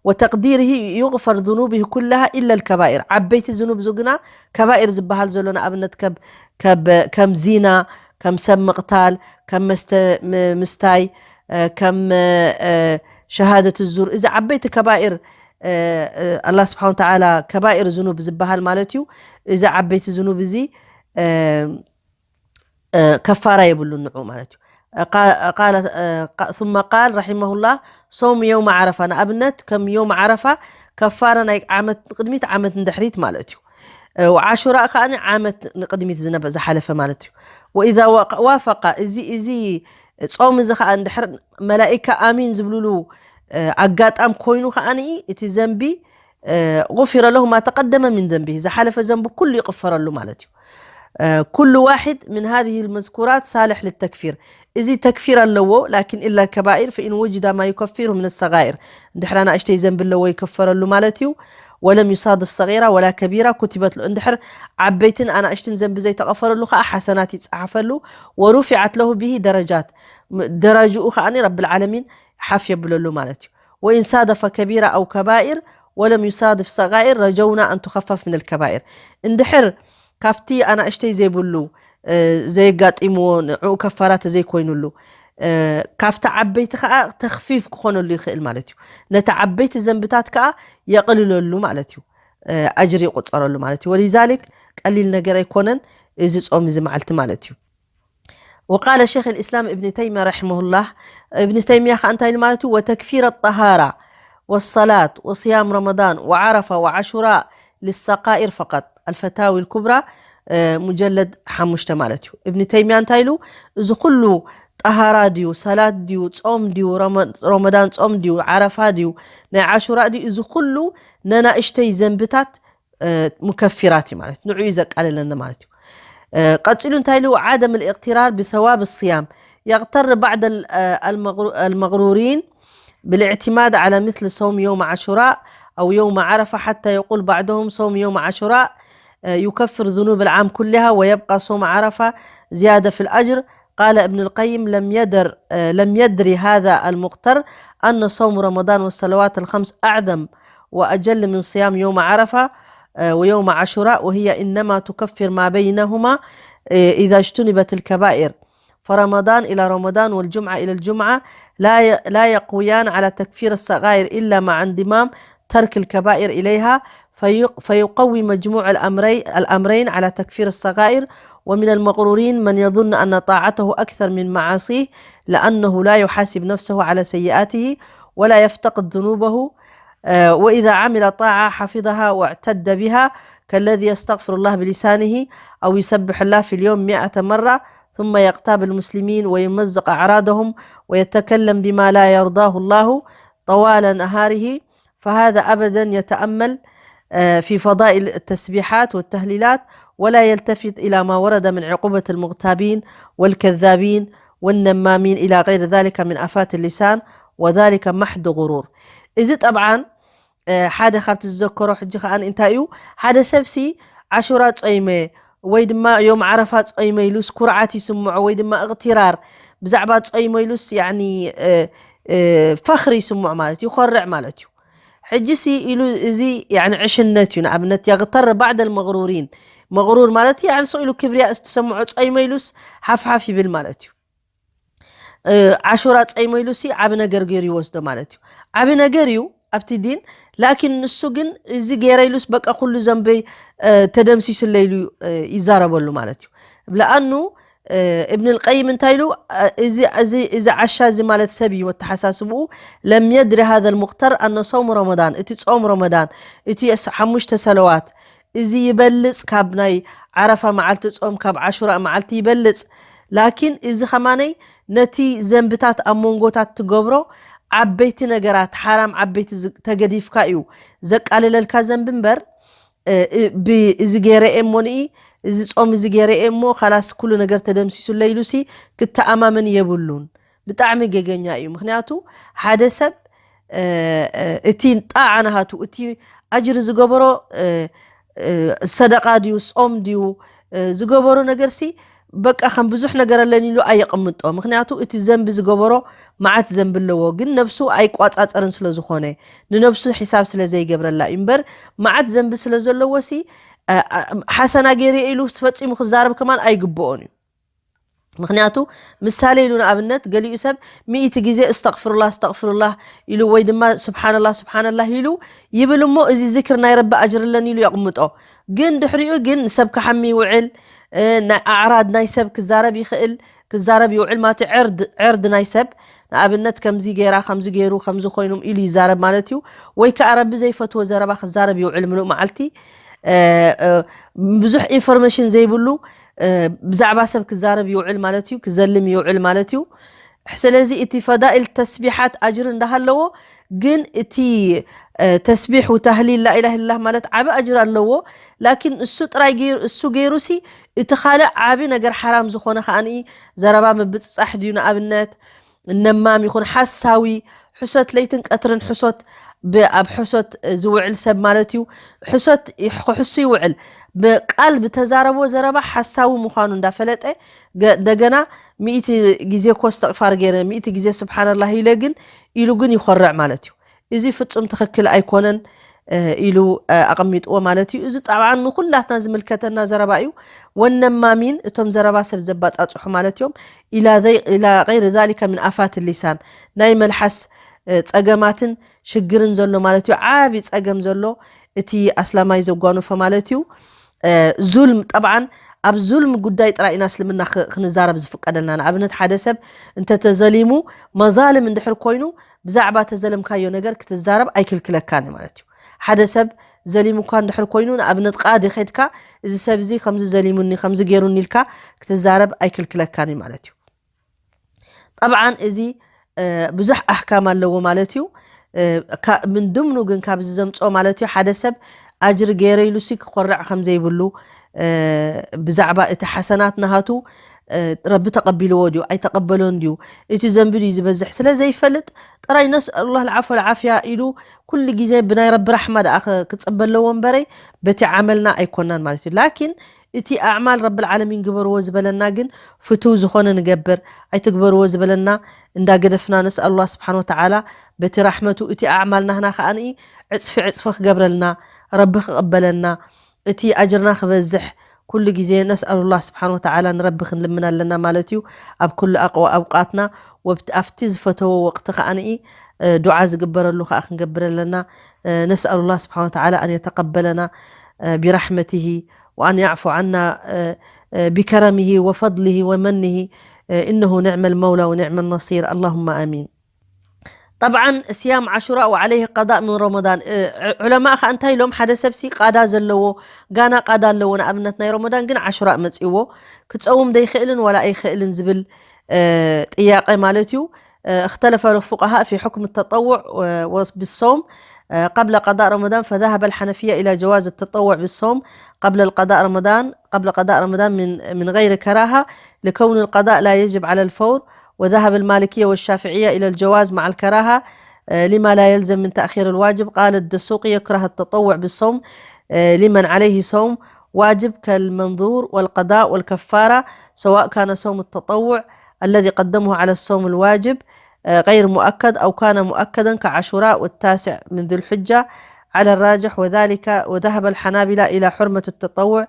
وتقديره يغفر ذنوبه كلها إلا الكبائر። ዓበይቲ ዝኑብ ዙ ግና ከባኢር ዝበሃል ዘሎ ንኣብነት ከብ-፣ ከብ-፣ ከም ዚና፣ ከም ሰብ ምቕታል፣ ከም መስተ ም-፣ ምስታይ፣ እ፣ ከም፣ እ፣ ሸሃደት ዙር፣ እዚ ዓበይቲ ከባኢር፣ እ፣ እ፣ ኣላህ ስብሓን ወተዓላ ከባኢር ዝኑብ ዝበሃል ማለት እዩ። እዚ ዓበይቲ ዝኑብ እዚ፣ እ፣ እ፣ ከፋራ የብሉን ንዑ ማለት እዩ። እ፣ ቃ-፣ ቃለ፣ እ፣ ቃ-፣ ثم قال رحمه الله: صوم يوم عرفة، ንኣብነት ከም ዮም ዓረፋ ከፋራ ናይ ዓመት ንቅድሚት ዓመት ንድሕሪት ማለት እዩ። እ፣ ወዓሹራ ከኣ ዓመት ንቅድሚት ዝነበ፣ ዝሓለፈ ማለት እዩ። وإذا وق-، وافق፣ እዚ፣ እዚ ጾም እዚ ከኣ እንድሕር መላኢካ ኣሚን ዝብልሉ፣ እ፣ ኣጋጣም ኮይኑ ከኣ እቲ ዘንቢ፣ እ፣ غفر له ما تقدم من ذنبه፣ ዝሓለፈ ዘንቡ ኩሉ ይቕፈረሉ ማለት እዩ። እ፣ كل واحد من هذه المذكورات صالح للتكفير። እዚ ተክፊር ኣለዎ፣ لكن إلا الكبائر فإن وجد ما يكفره من الصغائر። እንድሕር ኣናእሽተይ ዘንቢ ኣለዎ ይከፈረሉ ማለት እዩ። ولم يصادف صغيرة ولا كبيرة كتبت له። እንድሕር ዓበይትን ኣናእሽትን ዘንቢ ዘይተቐፈረሉ ከኣ ሓሰናት ይጸሓፈሉ። ورفعت له به درجات። ም-፣ ደረጅኡ ከኣ ረብል ዓለሚን ሓፍ የብለሉ ማለት እዩ። وإن صادف كبيرة أو كبائر ولم يصادف صغائر رجونا أن تخفف من الكبائر። እንድሕር ካብቲ ኣናእሽተይ ዘይብሉ፣ እ፣ ዘየጋጢምዎ ንዕኡ ከፋራ ተዘይኮይኑሉ፣ እ፣ ካብቲ ዓበይቲ ከኣ ተኽፊፍ ክኾነሉ ይኽእል ማለት እዩ። ነቲ ዓበይቲ ዘንብታት ከኣ የቕልለሉ ማለት እዩ። እ፣ ኣጅሪ ይቑጸረሉ ማለት እዩ። ولذلك ቀሊል ነገር ኣይኮነን እዚ ጾም እዚ መዓልቲ ማለት እዩ። وقال شيخ الإسلام ابن تيمية رحمه الله، ابن تيمية ከኣ እንታይ ኢሉ ማለት እዩ? وتكفير الطهارة والصلاة وصيام رمضان وعرفة وعاشوراء للصغائر فقط. الفتاوي الكبرى، እ፣ ሙጀለድ ሓሙሽተ ማለት እዩ። እብኒ ተይሚያ እንታይ ኢሉ? እዚ ኩሉ ጠሃራ ድዩ፣ ሰላት ድዩ፣ ጾም ድዩ፣ ረመ-፣ ረመዳን ጾም ድዩ፣ ዓረፋ ድዩ፣ ናይ ዓሹራ ድዩ፣ እዚ ኩሉ ነናእሽተይ ዘንብታት እ፣ ሙከፊራት እዩ ማለት፣ ንዑ እዩ ዘቃልለኒ ማለት እዩ። እ፣ ቀጺሉ እንታይ ኢሉ? عدم الاغترار بثواب الصيام يغتر بعض ال-، እ፣ المغرو-، المغرورين بالاعتماد على مثل صوم يوم عاشوراء أو يوم عرفة حتى يقول بعضهم صوم يوم عاشوراء، እ፣ يكفر ذنوب العام كلها ويبقى صوم عرفة زيادة في الأجر. قال ابن القيم: لم يدر، እ، لم يدر هذا المغتر أن صوم رمضان والصلوات الخمس أعظم وأجل من صيام يوم عرفة، እ፣ ويوم عاشوراء، وهي إنما تكفر ما بينهما، እ، إذا اجتنبت الكبائر. فرمضان إلى رمضان والجمعة إلى الجمعة لا ي-، لا يقويان على تكفير الصغائر إلا مع انضمام ترك الكبائر إليها، فيق-، فيقوي مجموع الأمري-، الأمرين على تكفير الصغائر. ومن المغرورين من يظن أن طاعته أكثر من معاصيه لأنه لا يحاسب نفسه على سيئاته ولا يفتقد ذنوبه، آه، وإذا عمل طاعة حفظها واعتد بها، كالذي يستغفر الله بلسانه أو يسبح الله في اليوم مائة مرة، ثم يغتاب المسلمين ويمزق أعراضهم ويتكلم بما لا يرضاه الله طوال نهاره، فهذا أبدا يتأمل، آه، في فضائل التسبيحات والتهليلات ولا يلتفت إلى ما ورد من عقوبة المغتابين والكذابين والنمامين إلى غير ذلك من آفات اللسان، وذلك محض غرور. እዚ ጠብዓን፣ እ፣ ሓደ ካብቲ ዝዘከሮ ሕጂ ከኣ እንታይ እዩ? ሓደ ሰብሲ ዓሹራ ጾይመ ወይ ድማ ዮም ዓረፋ ጾይመ ኢሉስ ኩርዓት ይስምዖ ወይ ድማ እቕቲራር ብዛዕባ ጾይመ ኢሉስ፣ ያዕኒ፣ እ፣ እ፣ ፈኽሪ ይስምዖ ማለት እዩ፣ ይኾርዕ ማለት እዩ። ሕጂ ሲ ኢሉ እዚ ያኒ ዕሽነት እዩ። ንኣብነት የግተር ባዕድ ኣልመግሩሪን፣ መግሩር ማለት ያኒ ሰው ኢሉ ክብርያ ዝተሰምዖ ጾይመ ኢሉስ ሓፍሓፍ ይብል ማለት እዩ። ዓሹራ ጾይመ ኢሉሲ ዓቢ ነገር ገይሩ ይወስዶ ማለት እዩ። ዓቢ ነገር እዩ ኣብቲ ዲን። ላኪን ንሱ ግን እዚ ገይረ ኢሉስ በቃ ኩሉ ዘንበይ ተደምሲሱለ ኢሉ ይዛረበሉ ማለት እዩ። ብለኣኑ እብን ልቀይም እንታይ ኢሉ፣ እዚ ዓሻ እዚ ማለት ሰብ እዩ ኣተሓሳስብኡ። ለም የድሪ ሃذا المغتر أن صوم رمضان፣ እቲ ጾም ረመዳን፣ እቲ ሓሙሽተ ሰለዋት፣ እዚ ይበልጽ ካብ ናይ ዓረፋ መዓልቲ ጾም፣ ካብ ዓሹራ መዓልቲ ይበልጽ። ላኪን እዚ ከማነይ ነቲ ዘንብታት ኣብ መንጎታት ትገብሮ ዓበይቲ ነገራት፣ ሓራም ዓበይቲ ተገዲፍካ እዩ ዘቃልለልካ ዘንቢ እምበር፣ እዚ ገይረ እሞ ንኢ፣ እዚ ጾም እዚ ገይረ እሞ ካላስ ኩሉ ነገር ተደምሲሱለ ኢሉሲ ክተኣማመን የብሉን። ብጣዕሚ ገገኛ እዩ። ምክንያቱ ሓደ ሰብ እቲ ጣዓ ናሃቱ፣ እቲ ኣጅሪ ዝገበሮ ሰደቃ ድዩ ጾም ድዩ ዝገበሮ ነገርሲ በቃ ከም ብዙሕ ነገር ኣለኒ ኢሉ ኣየቐምጦ። ምክንያቱ እቲ ዘንቢ ዝገበሮ መዓት ዘንቢ ኣለዎ፣ ግን ነብሱ ኣይቋጻጸርን ስለ ዝኾነ፣ ንነብሱ ሒሳብ ስለ ዘይገብረላ እዩ እምበር፣ መዓት ዘንቢ ስለ ዘለዎ ሲ ሓሰና ገይረ ኢሉ ፈጺሙ ክዛረብ ከማን ኣይግብኦን እዩ። ምክንያቱ ምሳሌ ኢሉ ንኣብነት ገሊኡ ሰብ ሚእቲ ግዜ እስተቕፍሩላህ እስተቕፍሩላህ ኢሉ ወይ ድማ ስብሓንላህ ስብሓንላህ ኢሉ ይብል እሞ፣ እዚ ዝክር ናይ ረቢ ኣጅሪ ኣለኒ ኢሉ የቕምጦ። ግን ድሕሪኡ ግን ሰብ ክሓሚ ይውዕል፣ ናይ ኣዕራድ ናይ ሰብ ክዛረብ ይኽእል፣ ክዛረብ ይውዕል ማለት ዕርድ፣ ዕርድ ናይ ሰብ ንኣብነት ከምዚ ገይራ፣ ከምዚ ገይሩ፣ ከምዚ ኮይኑም ኢሉ ይዛረብ ማለት እዩ። ወይ ከዓ ረቢ ዘይፈትዎ ዘረባ ክዛረብ ይውዕል ምሉእ መዓልቲ። ብዙሕ ኢንፎርሜሽን ዘይብሉ ብዛዕባ ሰብ ክዛረብ ይውዕል ማለት እዩ፣ ክዘልም ይውዕል ማለት እዩ። ስለዚ እቲ ፈዳኢል ተስቢሓት ኣጅሪ እንዳሃለዎ ግን እቲ ተስቢሕ ወተህሊል ላኢላህ ኢላላህ ማለት ዓቢ ኣጅሪ ኣለዎ። ላኪን እሱ ጥራይ ገይሩ፣ እሱ ገይሩሲ እቲ ካልእ ዓቢ ነገር ሓራም ዝኾነ ከኣ ዘረባ ምብጽጻሕ ድዩ ንኣብነት ነማም ይኹን ሓሳዊ፣ ሕሶት ለይትን ቀትርን ሕሶት፣ ኣብ ሕሶት ዝውዕል ሰብ ማለት እዩ። ሕሶት ክሕሱ ይውዕል። ብቃል ብተዛረቦ ዘረባ ሓሳዊ ምዃኑ እንዳፈለጠ እንደገና ሚእቲ ግዜ እኮ እስተቕፋር ገይረ፣ ሚእቲ ግዜ ስብሓንላህ ኢለ ግን ኢሉ ግን ይኾርዕ ማለት እዩ። እዚ ፍጹም ትኽክል ኣይኮነን ኢሉ ኣቐሚጥዎ ማለት እዩ። እዚ ጠብዓን ንኹላትና ዝምልከተና ዘረባ እዩ። ወነማሚን እቶም ዘረባ ሰብ ዘባጻጽሑ ማለት እዮም። ኢላ غير ذلك من آفات اللسان، ናይ መልሓስ ጸገማትን ሽግርን ዘሎ ማለት እዩ። ዓቢ ጸገም ዘሎ እቲ ኣስላማይ ዘጓነፎ ማለት እዩ። ዙልም ጠብዓን ኣብ ዙልም ጉዳይ ጥራይ ኢና እስልምና ክንዛረብ ዝፍቀደልና። ንኣብነት ሓደ ሰብ እንተተዘሊሙ መዛልም እንድሕር ኮይኑ ብዛዕባ ተዘለምካዮ ነገር ክትዛረብ ኣይክልክለካን እዩ ማለት እዩ። ሓደ ሰብ ዘሊሙካ እንድሕር ኮይኑ ንኣብነት ቃዲ ከድካ እዚ ሰብ እዚ ከምዚ ዘሊሙኒ ከምዚ ገይሩኒ ኢልካ ክትዛረብ ኣይክልክለካን እዩ ማለት እዩ። ጠብዓን እዚ ብዙሕ ኣሕካም ኣለዎ ማለት እዩ። ምን ድምኑ ግን ካብዚ ዘምፅኦ ማለት እዩ ሓደ ሰብ ኣጅሪ ገይረ ኢሉሲ ክኮርዕ ከምዘይብሉ ብዛዕባ እቲ ሓሰናት ናሃቱ ረቢ ተቐቢልዎ ድዩ ኣይተቐበሎን ድዩ እቲ ዘንቢ ድዩ ዝበዝሕ ስለ ዘይፈልጥ ጥራይ ነስኣሉላህ ልዓፎ ልዓፍያ ኢሉ ኩሉ ግዜ ብናይ ረቢ ራሕማ ደኣ ክፅበ ኣለዎ እምበረይ በቲ ዓመልና ኣይኮናን ማለት እዩ። ላኪን እቲ ኣዕማል ረብል ዓለሚን ግበርዎ ዝበለና ግን ፍትው ዝኾነ ንገብር፣ ኣይትግበርዎ ዝበለና እንዳገደፍና ነስኣሉላህ ስብሓን ወተዓላ በቲ ራሕመቱ እቲ ኣዕማል ናህና ከኣ ዕፅፊ ዕፅፊ ክገብረልና ረቢ ክቕበለና እቲ ኣጅርና ክበዝሕ ኩሉ ግዜ ነስኣሉላህ ስብሓን ወተዓላ ንረቢ ክንልምን ኣለና ማለት እዩ። ኣብ ኩሉ ኣውቃትና ኣብቲ ዝፈተዎ ወቅቲ ከኣ ዱዓ ዝግበረሉ ከኣ ክንገብር ኣለና። ነስኣሉላህ ስብሓን ወተዓላ ኣን የተቀበለና ቢራሕመትሂ ወኣን ያዕፉ ዓና ቢከረምሂ ወፈድልሂ ወመንሂ ኢነሁ ኒዕመል መውላ ወኒዕመል ነሲር ኣላሁማ ኣሚን። ጠብዓን ስያም ዓሹራ ወዓለይህ ቀዳእ ምን ረመዳን ዑለማእ ከ እንታይ ኢሎም? ሓደ ሰብሲ ቃዳ ዘለዎ ጋና ቃዳ ኣለዎ ንኣብነት ናይ ረመዳን ግን ዓሹራ መፅእዎ ክፀውም ደይኽእልን ዋላ ኣይኽእልን ዝብል ጥያቄ ማለት እዩ። اختلف الفقهاء في حكم التطوع بالصوم قبل قضاء رمضان، فذهب الحنفية إلى جواز التطوع بالصوم قبل القضاء رمضان، قبل قضاء رمضان من من غير كراهة، لكون القضاء لا يجب على الفور، وذهب المالكية والشافعية إلى الجواز مع الكراهة، لما لا يلزم من تأخير الواجب. قال الدسوقي: يكره التطوع بالصوم لمن عليه صوم واجب كالمنذور والقضاء والكفارة، سواء كان صوم التطوع الذي قدمه على الصوم الواجب آه، غير مؤكد أو كان مؤكدا كعاشوراء والتاسع من ذي الحجة على الراجح، وذلك، وذهب الحنابلة إلى حرمة التطوع،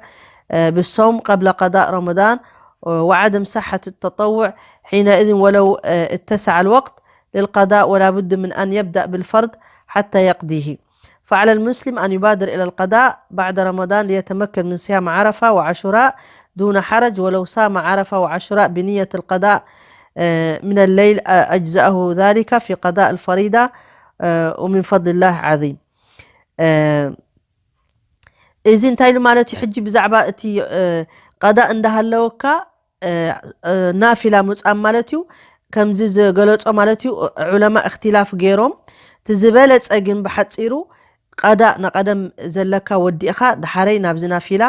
آه، بالصوم قبل قضاء رمضان، آه، وعدم صحة التطوع حينئذ ولو، آه، اتسع الوقت للقضاء، ولا بد من أن يبدأ بالفرض حتى يقضيه. فعلى المسلم أن يبادر إلى القضاء بعد رمضان ليتمكن من صيام عرفة وعاشوراء دون حرج، ولو صام عرفة وعاشوراء بنية القضاء، آه، من الليل، آه، أجزأه ذلك في قضاء الفريضة، آه، ومن فضل الله عظيم. آه، እዚ እንታይ ኢሉ ማለት እዩ? ሕጂ ብዛዕባ እቲ፣ እ፣ ቀዳእ እንዳሃለወካ፣ እ፣ እ፣ ናፊላ ምጻም ማለት እዩ። ከምዚ ዝገለጾ ማለት እዩ፣ ዑለማ እኽትላፍ ገይሮም፣ እቲ ዝበለጸ ግን ብሓጺሩ ቀዳእ ንቐደም ዘለካ ወዲእኻ ድሓረይ ናብዚ ናፊላ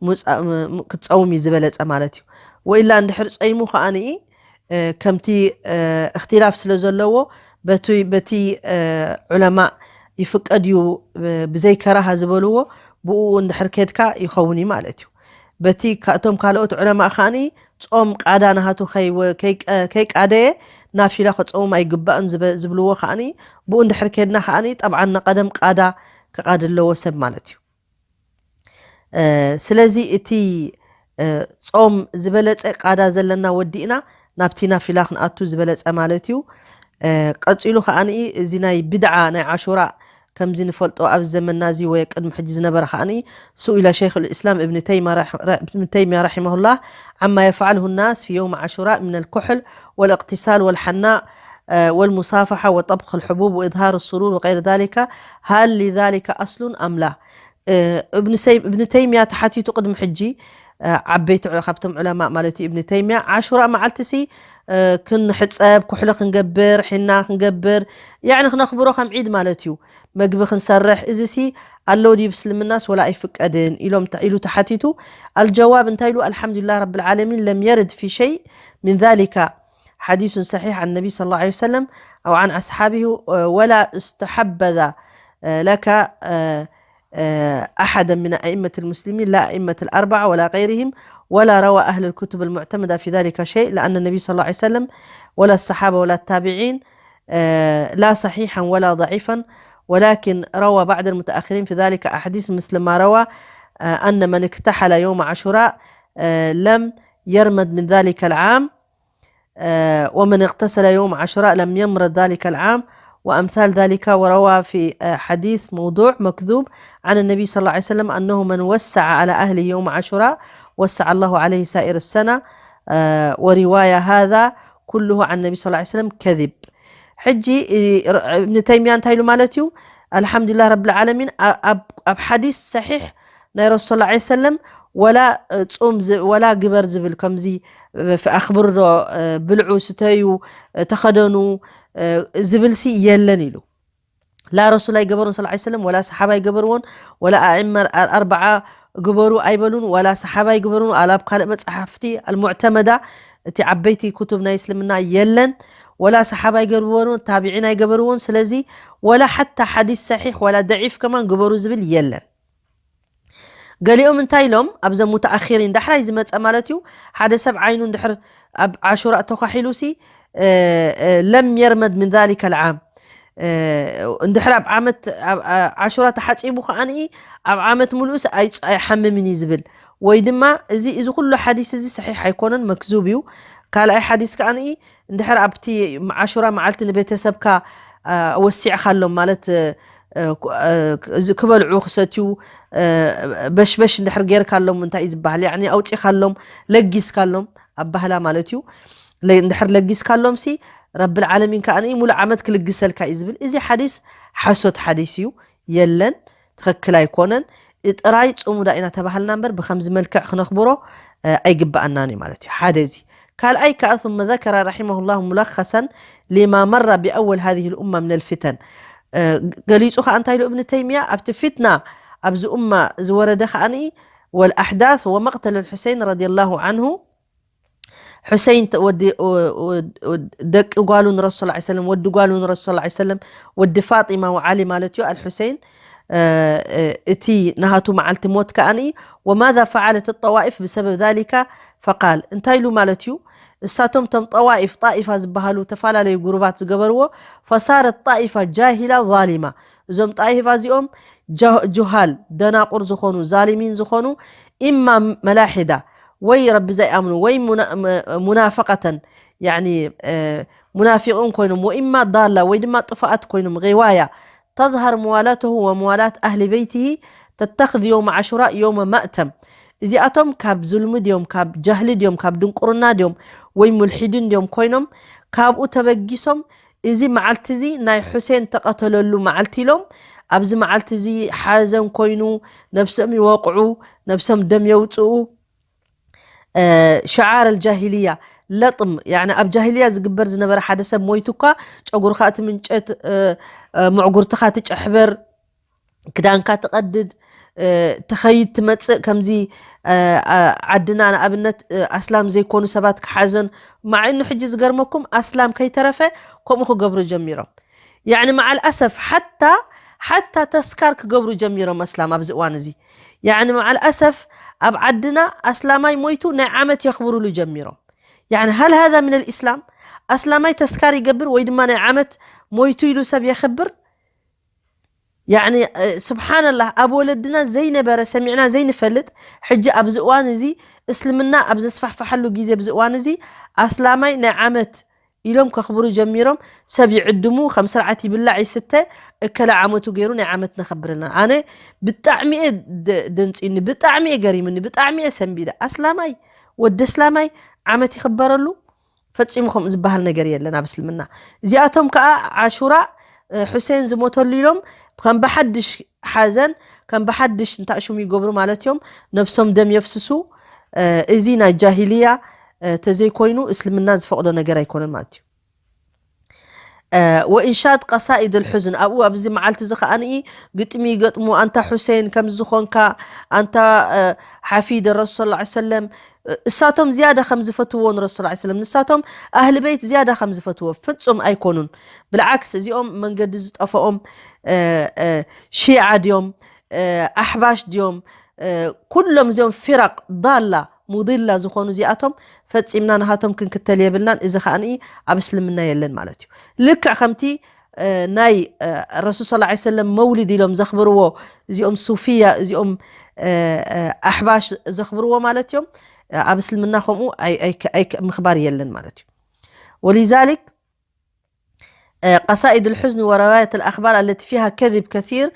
ምጻ-፣ ም-፣ ም-፣ ክትጸውም እዩ ዝበለጸ ማለት እዩ። ወኢላ እንድሕር ጸይሙ ከኣ ንኢ፣ እ፣ ከምቲ፣ እ፣ እኽትላፍ ስለ ዘለዎ በቲ፣ በቲ፣ እ፣ ዑለማ ይፍቀድ እዩ፣ እ፣ ብዘይ ከራሃ ዝበልዎ ብኡ እንድሕር ኬድካ ይኸውን እዩ ማለት እዩ። በቲ ካብቶም ካልኦት ዑለማ ከኣኒ ጾም ቃዳ ናሃቱ ከይወ-፣ ከይቀ-፣ ከይቃደየ ናፊላ ክጸውም ኣይግባእን ዝበ-፣ ዝብልዎ ከኣኒ ብኡ እንድሕር ኬድና ከኣኒ ጠብዓን ንቐደም ቃዳ ክቓዲ ኣለዎ ሰብ ማለት እዩ። እ፣ ስለዚ እቲ፣ እ፣ ጾም ዝበለጸ ቃዳ ዘለና ወዲእና ናብቲ ናፊላ ክንኣቱ ዝበለጸ ማለት እዩ። እ፣ ቀጺሉ ከኣኒ እዚ ናይ ብድዓ ናይ ዓሹራ ከምዚ ንፈልጦ ኣብ ዘመንና እዚ ወይ ቅድሚ ሕጂ ዝነበረ ከኣኒ سئل شيخ الإسلام ابن تيمية رح-، ر-، ابن تيمية رحمه الله عما يفعله الناس في يوم عاشوراء من الكحل والاغتسال والحناء، آه، والمصافحة وطبخ الحبوب وإظهار السرور وغير ذلك، هل لذلك أصل أم لا؟ እ፣ እብን ሰይ-፣ እብን ተይምያ ተሓቲቱ ቅድሚ ሕጂ፣ እ፣ ዓበይቲ ዑ-፣ ካብቶም ዑለማ ማለት እዩ፣ እብን ተይምያ፣ ዓሹራ መዓልቲ ሲ፣ እ፣ ክንሕጸብ፣ ኩሕሊ ክንገብር፣ ሒና ክንገብር፣ ያዕኒ ክነኽብሮ ከም ዒድ ማለት እዩ። መግቢ ክንሰርሕ፣ እዚ ሲ ኣለዎ ድዩ ብእስልምናስ ወላ ኣይፍቀድን ኢሎም ተ-፣ ኢሉ ተሓቲቱ። ኣልጀዋብ እንታይ ኢሉ? الحمد لله رب العالمين لم يرد في شيء من ذلك حديث صحيح عن النبي صلى الله عليه وسلم أو عن أصحابه، آه، ولا استحبذ، آه، لك، آه، آه، أحدا من أئمة المسلمين، لا أئمة الأربعة ولا غيرهم، ولا روى أهل الكتب المعتمدة في ذلك شيء، لأن النبي صلى الله عليه وسلم ولا الصحابة ولا التابعين، آه، لا صحيحا ولا ضعيفا، ولكن روى بعض المتأخرين في ذلك أحاديث مثل ما روى، آه، أن من اكتحل يوم عاشوراء، آه، لم يرمد من ذلك العام، آه، ومن اغتسل يوم عاشوراء لم يمرض ذلك العام، وأمثال ذلك. وروى في، آه، حديث موضوع مكذوب عن النبي صلى الله عليه وسلم أنه من وسع على أهله يوم عاشوراء وسع الله عليه سائر السنة، آه، ورواية هذا كله عن النبي صلى الله عليه وسلم كذب. ሕጂ፣ እ፣ ር-፣ እብን ተይምያ እንታይ ኢሉ ማለት እዩ? ኣልሓምዱሊላህ ረብል ዓለሚን፣ ኣ-፣ ኣብ፣ ኣብ ሓዲስ ሰሒሕ ናይ ረሱል ሰለላሁ ዐለይሂ ወሰለም ወላ፣ እ፣ ጾም ዝ-፣ ወላ ግበር ዝብል ከምዚ፣ እ፣ ኣኽብርዶ፣ እ፣ ብልዑ፣ ስተዩ፣ እ፣ ተኸደኑ፣ እ፣ ዝብልሲ የለን ኢሉ። ላ ረሱል ኣይገበሩን ሰለላሁ ዐለይሂ ወሰለም፣ ወላ ሰሓባ ኣይገበርዎን፣ ወላ ኣዒመ ኣር-፣ ኣርበዓ ግበሩ ኣይበሉን፣ ወላ ሰሓባ ኣይገበሩን፣ ኣላ ኣብ ካልእ መጽሓፍቲ ኣልሙዕተመዳ፣ እቲ ዓበይቲ ኩቱብ ናይ እስልምና የለን፣ ወላ ሰሓባ ኣይገበሩን፣ ታቢዒን ኣይገበርዎን። ስለዚ ወላ ሓታ ሓዲስ ሰሒሕ ወላ ደዒፍ ከማን ግበሩ ዝብል የለን። ገሊኦም እንታይ ኢሎም? ኣብዞም ሙተኣኺሪን ዳሕራይ ዝመጸ ማለት እዩ። ሓደ ሰብ ዓይኑ እንድሕር ኣብ ዓሹራ ተኳሒሉሲ፣ እ፣ እ፣ ለም የርመድ ምን ዛሊከ ልዓም፣ እ፣ እንድሕር ኣብ ዓመት፣ ኣብ፣ ኣ-፣ ዓሹራ ተሓጺቡ ከኣኒ ኣብ ዓመት ሙሉእስ ኣይ-፣ ኣይሓምምን እዩ ዝብል። ወይ ድማ እዚ፣ እዚ ኩሉ ሓዲስ እዚ ሰሒሕ ኣይኮነን፣ መክዙብ እዩ። ካልኣይ ሓዲስ ከኣኒ እንድሕር ኣብቲ ዓሹራ መዓልቲ ንቤተሰብካ፣ ኣ፣ ወሲዕካሎም ማለት፣ እ፣ እ፣ ክ-፣ እ፣ ክ-፣ እዚ ክበልዑ ክሰትዩ፣ እ፣ በሽበሽ እንድሕር ጌርካሎም እንታይ እዩ ዝበሃል? ያዕኒ ኣውጺኻሎም፣ ለጊስካሎም ኣብ ባህላ ማለት እዩ። ለ-፣ እንድሕር ለጊስካሎም ሲ ረብል ዓለሚን ከኣ ሙሉእ ዓመት ክልግሰልካ እዩ ዝብል። እዚ ሓዲስ ሓሶት ሓዲስ እዩ፣ የለን፣ ትኽክል ኣይኮነን። ጥራይ ጽሙዳ ኢና ተባሃልና እምበር ብከምዚ መልክዕ ክነኽብሮ፣ እ፣ ኣይግበኣናን እዩ ማለት እዩ። ሓደ እዚ። ካልኣይ ከኣ ثم ذكر رحمه الله ملخصا لما مر بأول هذه الأمة من الفتن። እ፣ ገሊጹ ከኣ እንታይ ኢሉ እብን ተይምያ ኣብቲ ፊትና ኣብዚ ኡማ ዝወረደ ከኣኒ والأحداث ومقتل الحسين رضي الله عنه، ሑሰይን ተ-፣ ወዲ፣ ወ-፣ ወ-፣ ወ-፣ ደቂ ጓሉ ንረሱል ሰለላሁ ዐለይሂ ወሰለም፣ ወዲ ጓሉ ንረሱል ሰለላሁ ዐለይሂ ወሰለም፣ ወዲ ፋጢማ ወዓሊ ማለት እዩ፣ ኣልሑሰይን፣ እ፣ እ፣ እቲ ናሃቱ መዓልቲ ሞት ከኣኒ، وماذا فعلت الطوائف بسبب ذلك؟ فقال، እንታይ ኢሉ ማለት እዩ? እሳቶም ቶም ጠዋኢፍ ጣኢፋ ዝበሃሉ ተፈላለዩ ጉሩባት ዝገበርዎ ፈሳረት ጣኢፋ ጃሂላ ዛሊማ። እዞም ጣኢፋ እዚኦም ጀ- ጁሃል ደናቁር ዝኾኑ ዛሊሚን ዝኾኑ ኢማ መላሒዳ ወይ ረቢ ዘይኣምኑ ወይ ሙና- መ- ሙናፈቀተን ያኒ ሙናፊቁን ኮይኖም ወኢማ ዳላ ወይ ድማ ጥፋኣት ኮይኖም غواية تظهر موالاته وموالاة أهل بيته تتخذ يوم عاشوراء يوم مأتم እዚኣቶም ካብ ዙልሚ ድዮም ካብ ጃህሊ ድዮም ካብ ድንቁርና ድዮም ወይ ሙልሒድን ድዮም ኮይኖም ካብኡ ተበጊሶም እዚ መዓልቲ እዚ ናይ ሑሴን ተቐተለሉ መዓልቲ ኢሎም ኣብዚ መዓልቲ እዚ ሓዘን ኮይኑ ነብሶም ይወቕዑ ነብሶም ደም የውፅኡ ሽዓር ኣልጃሂልያ ለጥም ያኒ ኣብ ጃሂልያ ዝግበር ዝነበረ ሓደ ሰብ ሞይቱ እኳ ጨጉርካ እቲ ምንጨት ምዕጉርትኻ ትጨሕበር ክዳንካ ትቐድድ ትኸይድ ትመፅእ ከምዚ ዓድና ንኣብነት ኣስላም ዘይኮኑ ሰባት ክሓዘን ማዓይኑ ሕጂ ዝገርመኩም ኣስላም ከይተረፈ ከምኡ ክገብሩ ጀሚሮም ያኒ መዓል ኣሰፍ ሓታ ሓታ ተስካር ክገብሩ ጀሚሮም ኣስላም ኣብዚ እዋን እዚ ያኒ መዓል ኣሰፍ ኣብ ዓድና ኣስላማይ ሞይቱ ናይ ዓመት የኽብሩሉ ጀሚሮም ያኒ هل هذا من الإسلام ኣስላማይ ተስካር ይገብር ወይ ድማ ናይ ዓመት ሞይቱ ኢሉ ሰብ የኽብር ያኒ ስብሓንላህ ኣብ ወለድና ዘይነበረ ሰሚዕና ዘይንፈልጥ ሕጂ ኣብዚ እዋን እዚ እስልምና ኣብ ዘስፋሕፍሓሉ ግዜ ኣብዚ እዋን እዚ ኣስላማይ ናይ ዓመት ኢሎም ከኽብሩ ጀሚሮም ሰብ ይዕድሙ ከም ስርዓት ይብላዕ ይስተ እከለ ዓመቱ ገይሩ ናይ ዓመት ነኸብር ኣለና ኣነ ብጣዕሚ እየ ደንፂኒ ብጣዕሚ እየ ገሪምኒ ብጣዕሚ እየ ሰንቢደ ኣስላማይ ወዲ እስላማይ ዓመት ይኽበረሉ ፈፂሙ ከምኡ ዝበሃል ነገር የለን ኣብ እስልምና እዚኣቶም ከዓ ዓሹራ ሑሴን ዝሞተሉ ኢሎም ከም ብሓድሽ ሓዘን ከም ብሓድሽ እንታእሹም ይገብሩ ማለት እዮም ነብሶም ደም የፍስሱ እዚ ናይ ጃሂልያ ተዘይኮይኑ እስልምና ዝፈቕዶ ነገር ኣይኮነን ማለት እዩ ወኢንሻድ ቀሳኢድ ልሑዝን ኣብኡ ኣብዚ መዓልቲ እዚ ከዓንኢ ግጥሚ ይገጥሙ ኣንታ ሑሴን ከምዚ ዝኾንካ ኣንታ ሓፊድ ረሱል ስ ሰለም እሳቶም ዝያዳ ከም ዝፈትዎ ንረሱል ስ ሰለም ንሳቶም ኣህሊ ቤት ዝያዳ ከም ዝፈትዎ ፍጹም ኣይኮኑን ብልዓክስ እዚኦም መንገዲ ዝጠፈኦም ሺዓ ድዮም ኣሕባሽ ድዮም ኩሎም እዚኦም ፊራቅ ዳላ ሙድላ ዝኾኑ እዚኣቶም ፈፂምና ንሃቶም ክንክተል የብልናን እዚ ከዓኒ ኣብ እስልምና የለን ማለት እዩ ልክዕ ከምቲ ናይ ረሱል ስ ሰለም መውሊድ ኢሎም ዘኽብርዎ እዚኦም ሱፍያ እዚኦም ኣሕባሽ ዘኽብርዎ ማለት እዮም ኣብ እስልምና ከምኡ ምኽባር የለን ማለት እዩ ወሊዛሊክ قصائد الحزن ورواية الأخبار التي فيها كذب كثير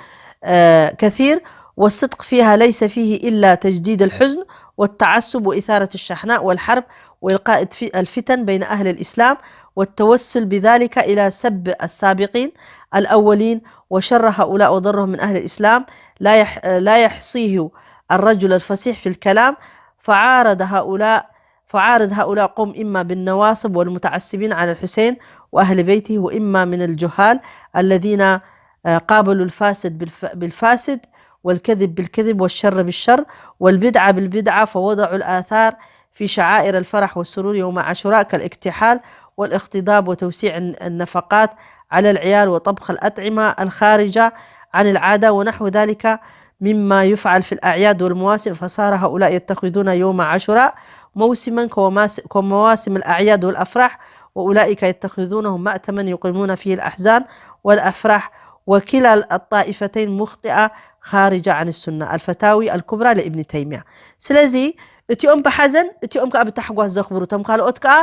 كثير والصدق فيها ليس فيه إلا تجديد الحزن والتعصب وإثارة الشحناء والحرب وإلقاء الفتن بين أهل الإسلام والتوسل بذلك إلى سب السابقين الأولين وشر هؤلاء وضرهم من أهل الإسلام لا لا يحصيه الرجل الفصيح في الكلام فعارض هؤلاء فعارض هؤلاء قم إما بالنواصب والمتعصبين على الحسين وأهل بيته وإما من الجهال الذين قابلوا الفاسد بالفاسد والكذب بالكذب والشر بالشر والبدعة بالبدعة فوضعوا الآثار في شعائر الفرح والسرور يوم عاشوراء كالاكتحال والاغتضاب وتوسيع النفقات على العيال وطبخ الأطعمة الخارجة عن العادة ونحو ذلك مما يفعل في الأعياد والمواسم فصار هؤلاء يتخذون يوم عاشوراء موسما كمواسم الأعياد والأفراح وأولئك يتخذونه مأتما يقيمون فيه الأحزان والأفراح وكلا الطائفتين مخطئة خارجة عن السنة الفتاوي الكبرى لابن تيمية ስለዚ እቲኦም ብሓዘን እቲኦም ከዓ ብታሕጓስ ዘኽብሩ እቶም ካልኦት ከዓ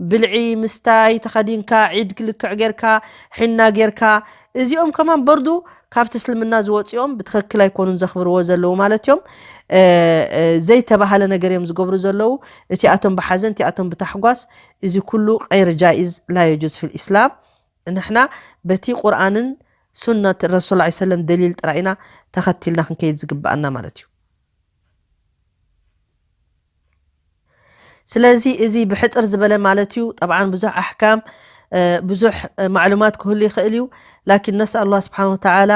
ብልዒ ምስታይ ተኸዲንካ ዒድ ክልክዕ ጌርካ ሒና ጌርካ እዚኦም ከማን በርዱ ካብቲ እስልምና ዝወፅኦም ብትኽክል ኣይኮኑን ዘኽብርዎ ዘለዉ ማለት እዮም ዘይተባሃለ ነገር እዮም ዝገብሩ ዘለዉ እቲኣቶም ብሓዘን እቲኣቶም ብታሕጓስ እዚ ኩሉ غير جائز لا يجوز في الإسلام ንሕና በቲ ቁርኣንን ሱነት ረሱል ላ ሰለም ደሊል ጥራይ ኢና ተኸቲልና ክንከይድ ዝግብኣና ማለት እዩ ስለዚ እዚ ብሕፅር ዝበለ ማለት እዩ ጠብዓን ብዙሕ ኣሕካም ብዙሕ ማዕሉማት ክህሉ ይኽእል እዩ ላኪን ነስኣል ላ ስብሓን ወተዓላ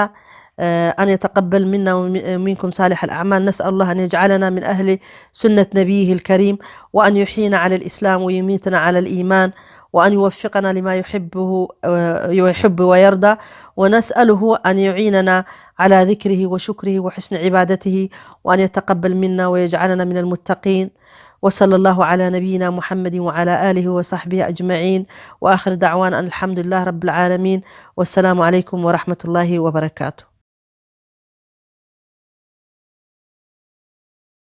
أن يتقبل منا ومنكم صالح الأعمال نسأل الله أن يجعلنا من أهل سنة نبيه الكريم وأن يحيينا على الإسلام ويميتنا على الإيمان وأن يوفقنا لما يحبه يحب ويرضى ونسأله أن يعيننا على ذكره وشكره وحسن عبادته وأن يتقبل منا ويجعلنا من المتقين وصلى الله على نبينا محمد وعلى آله وصحبه أجمعين، وآخر دعوانا أن الحمد لله رب العالمين، والسلام عليكم ورحمة الله وبركاته.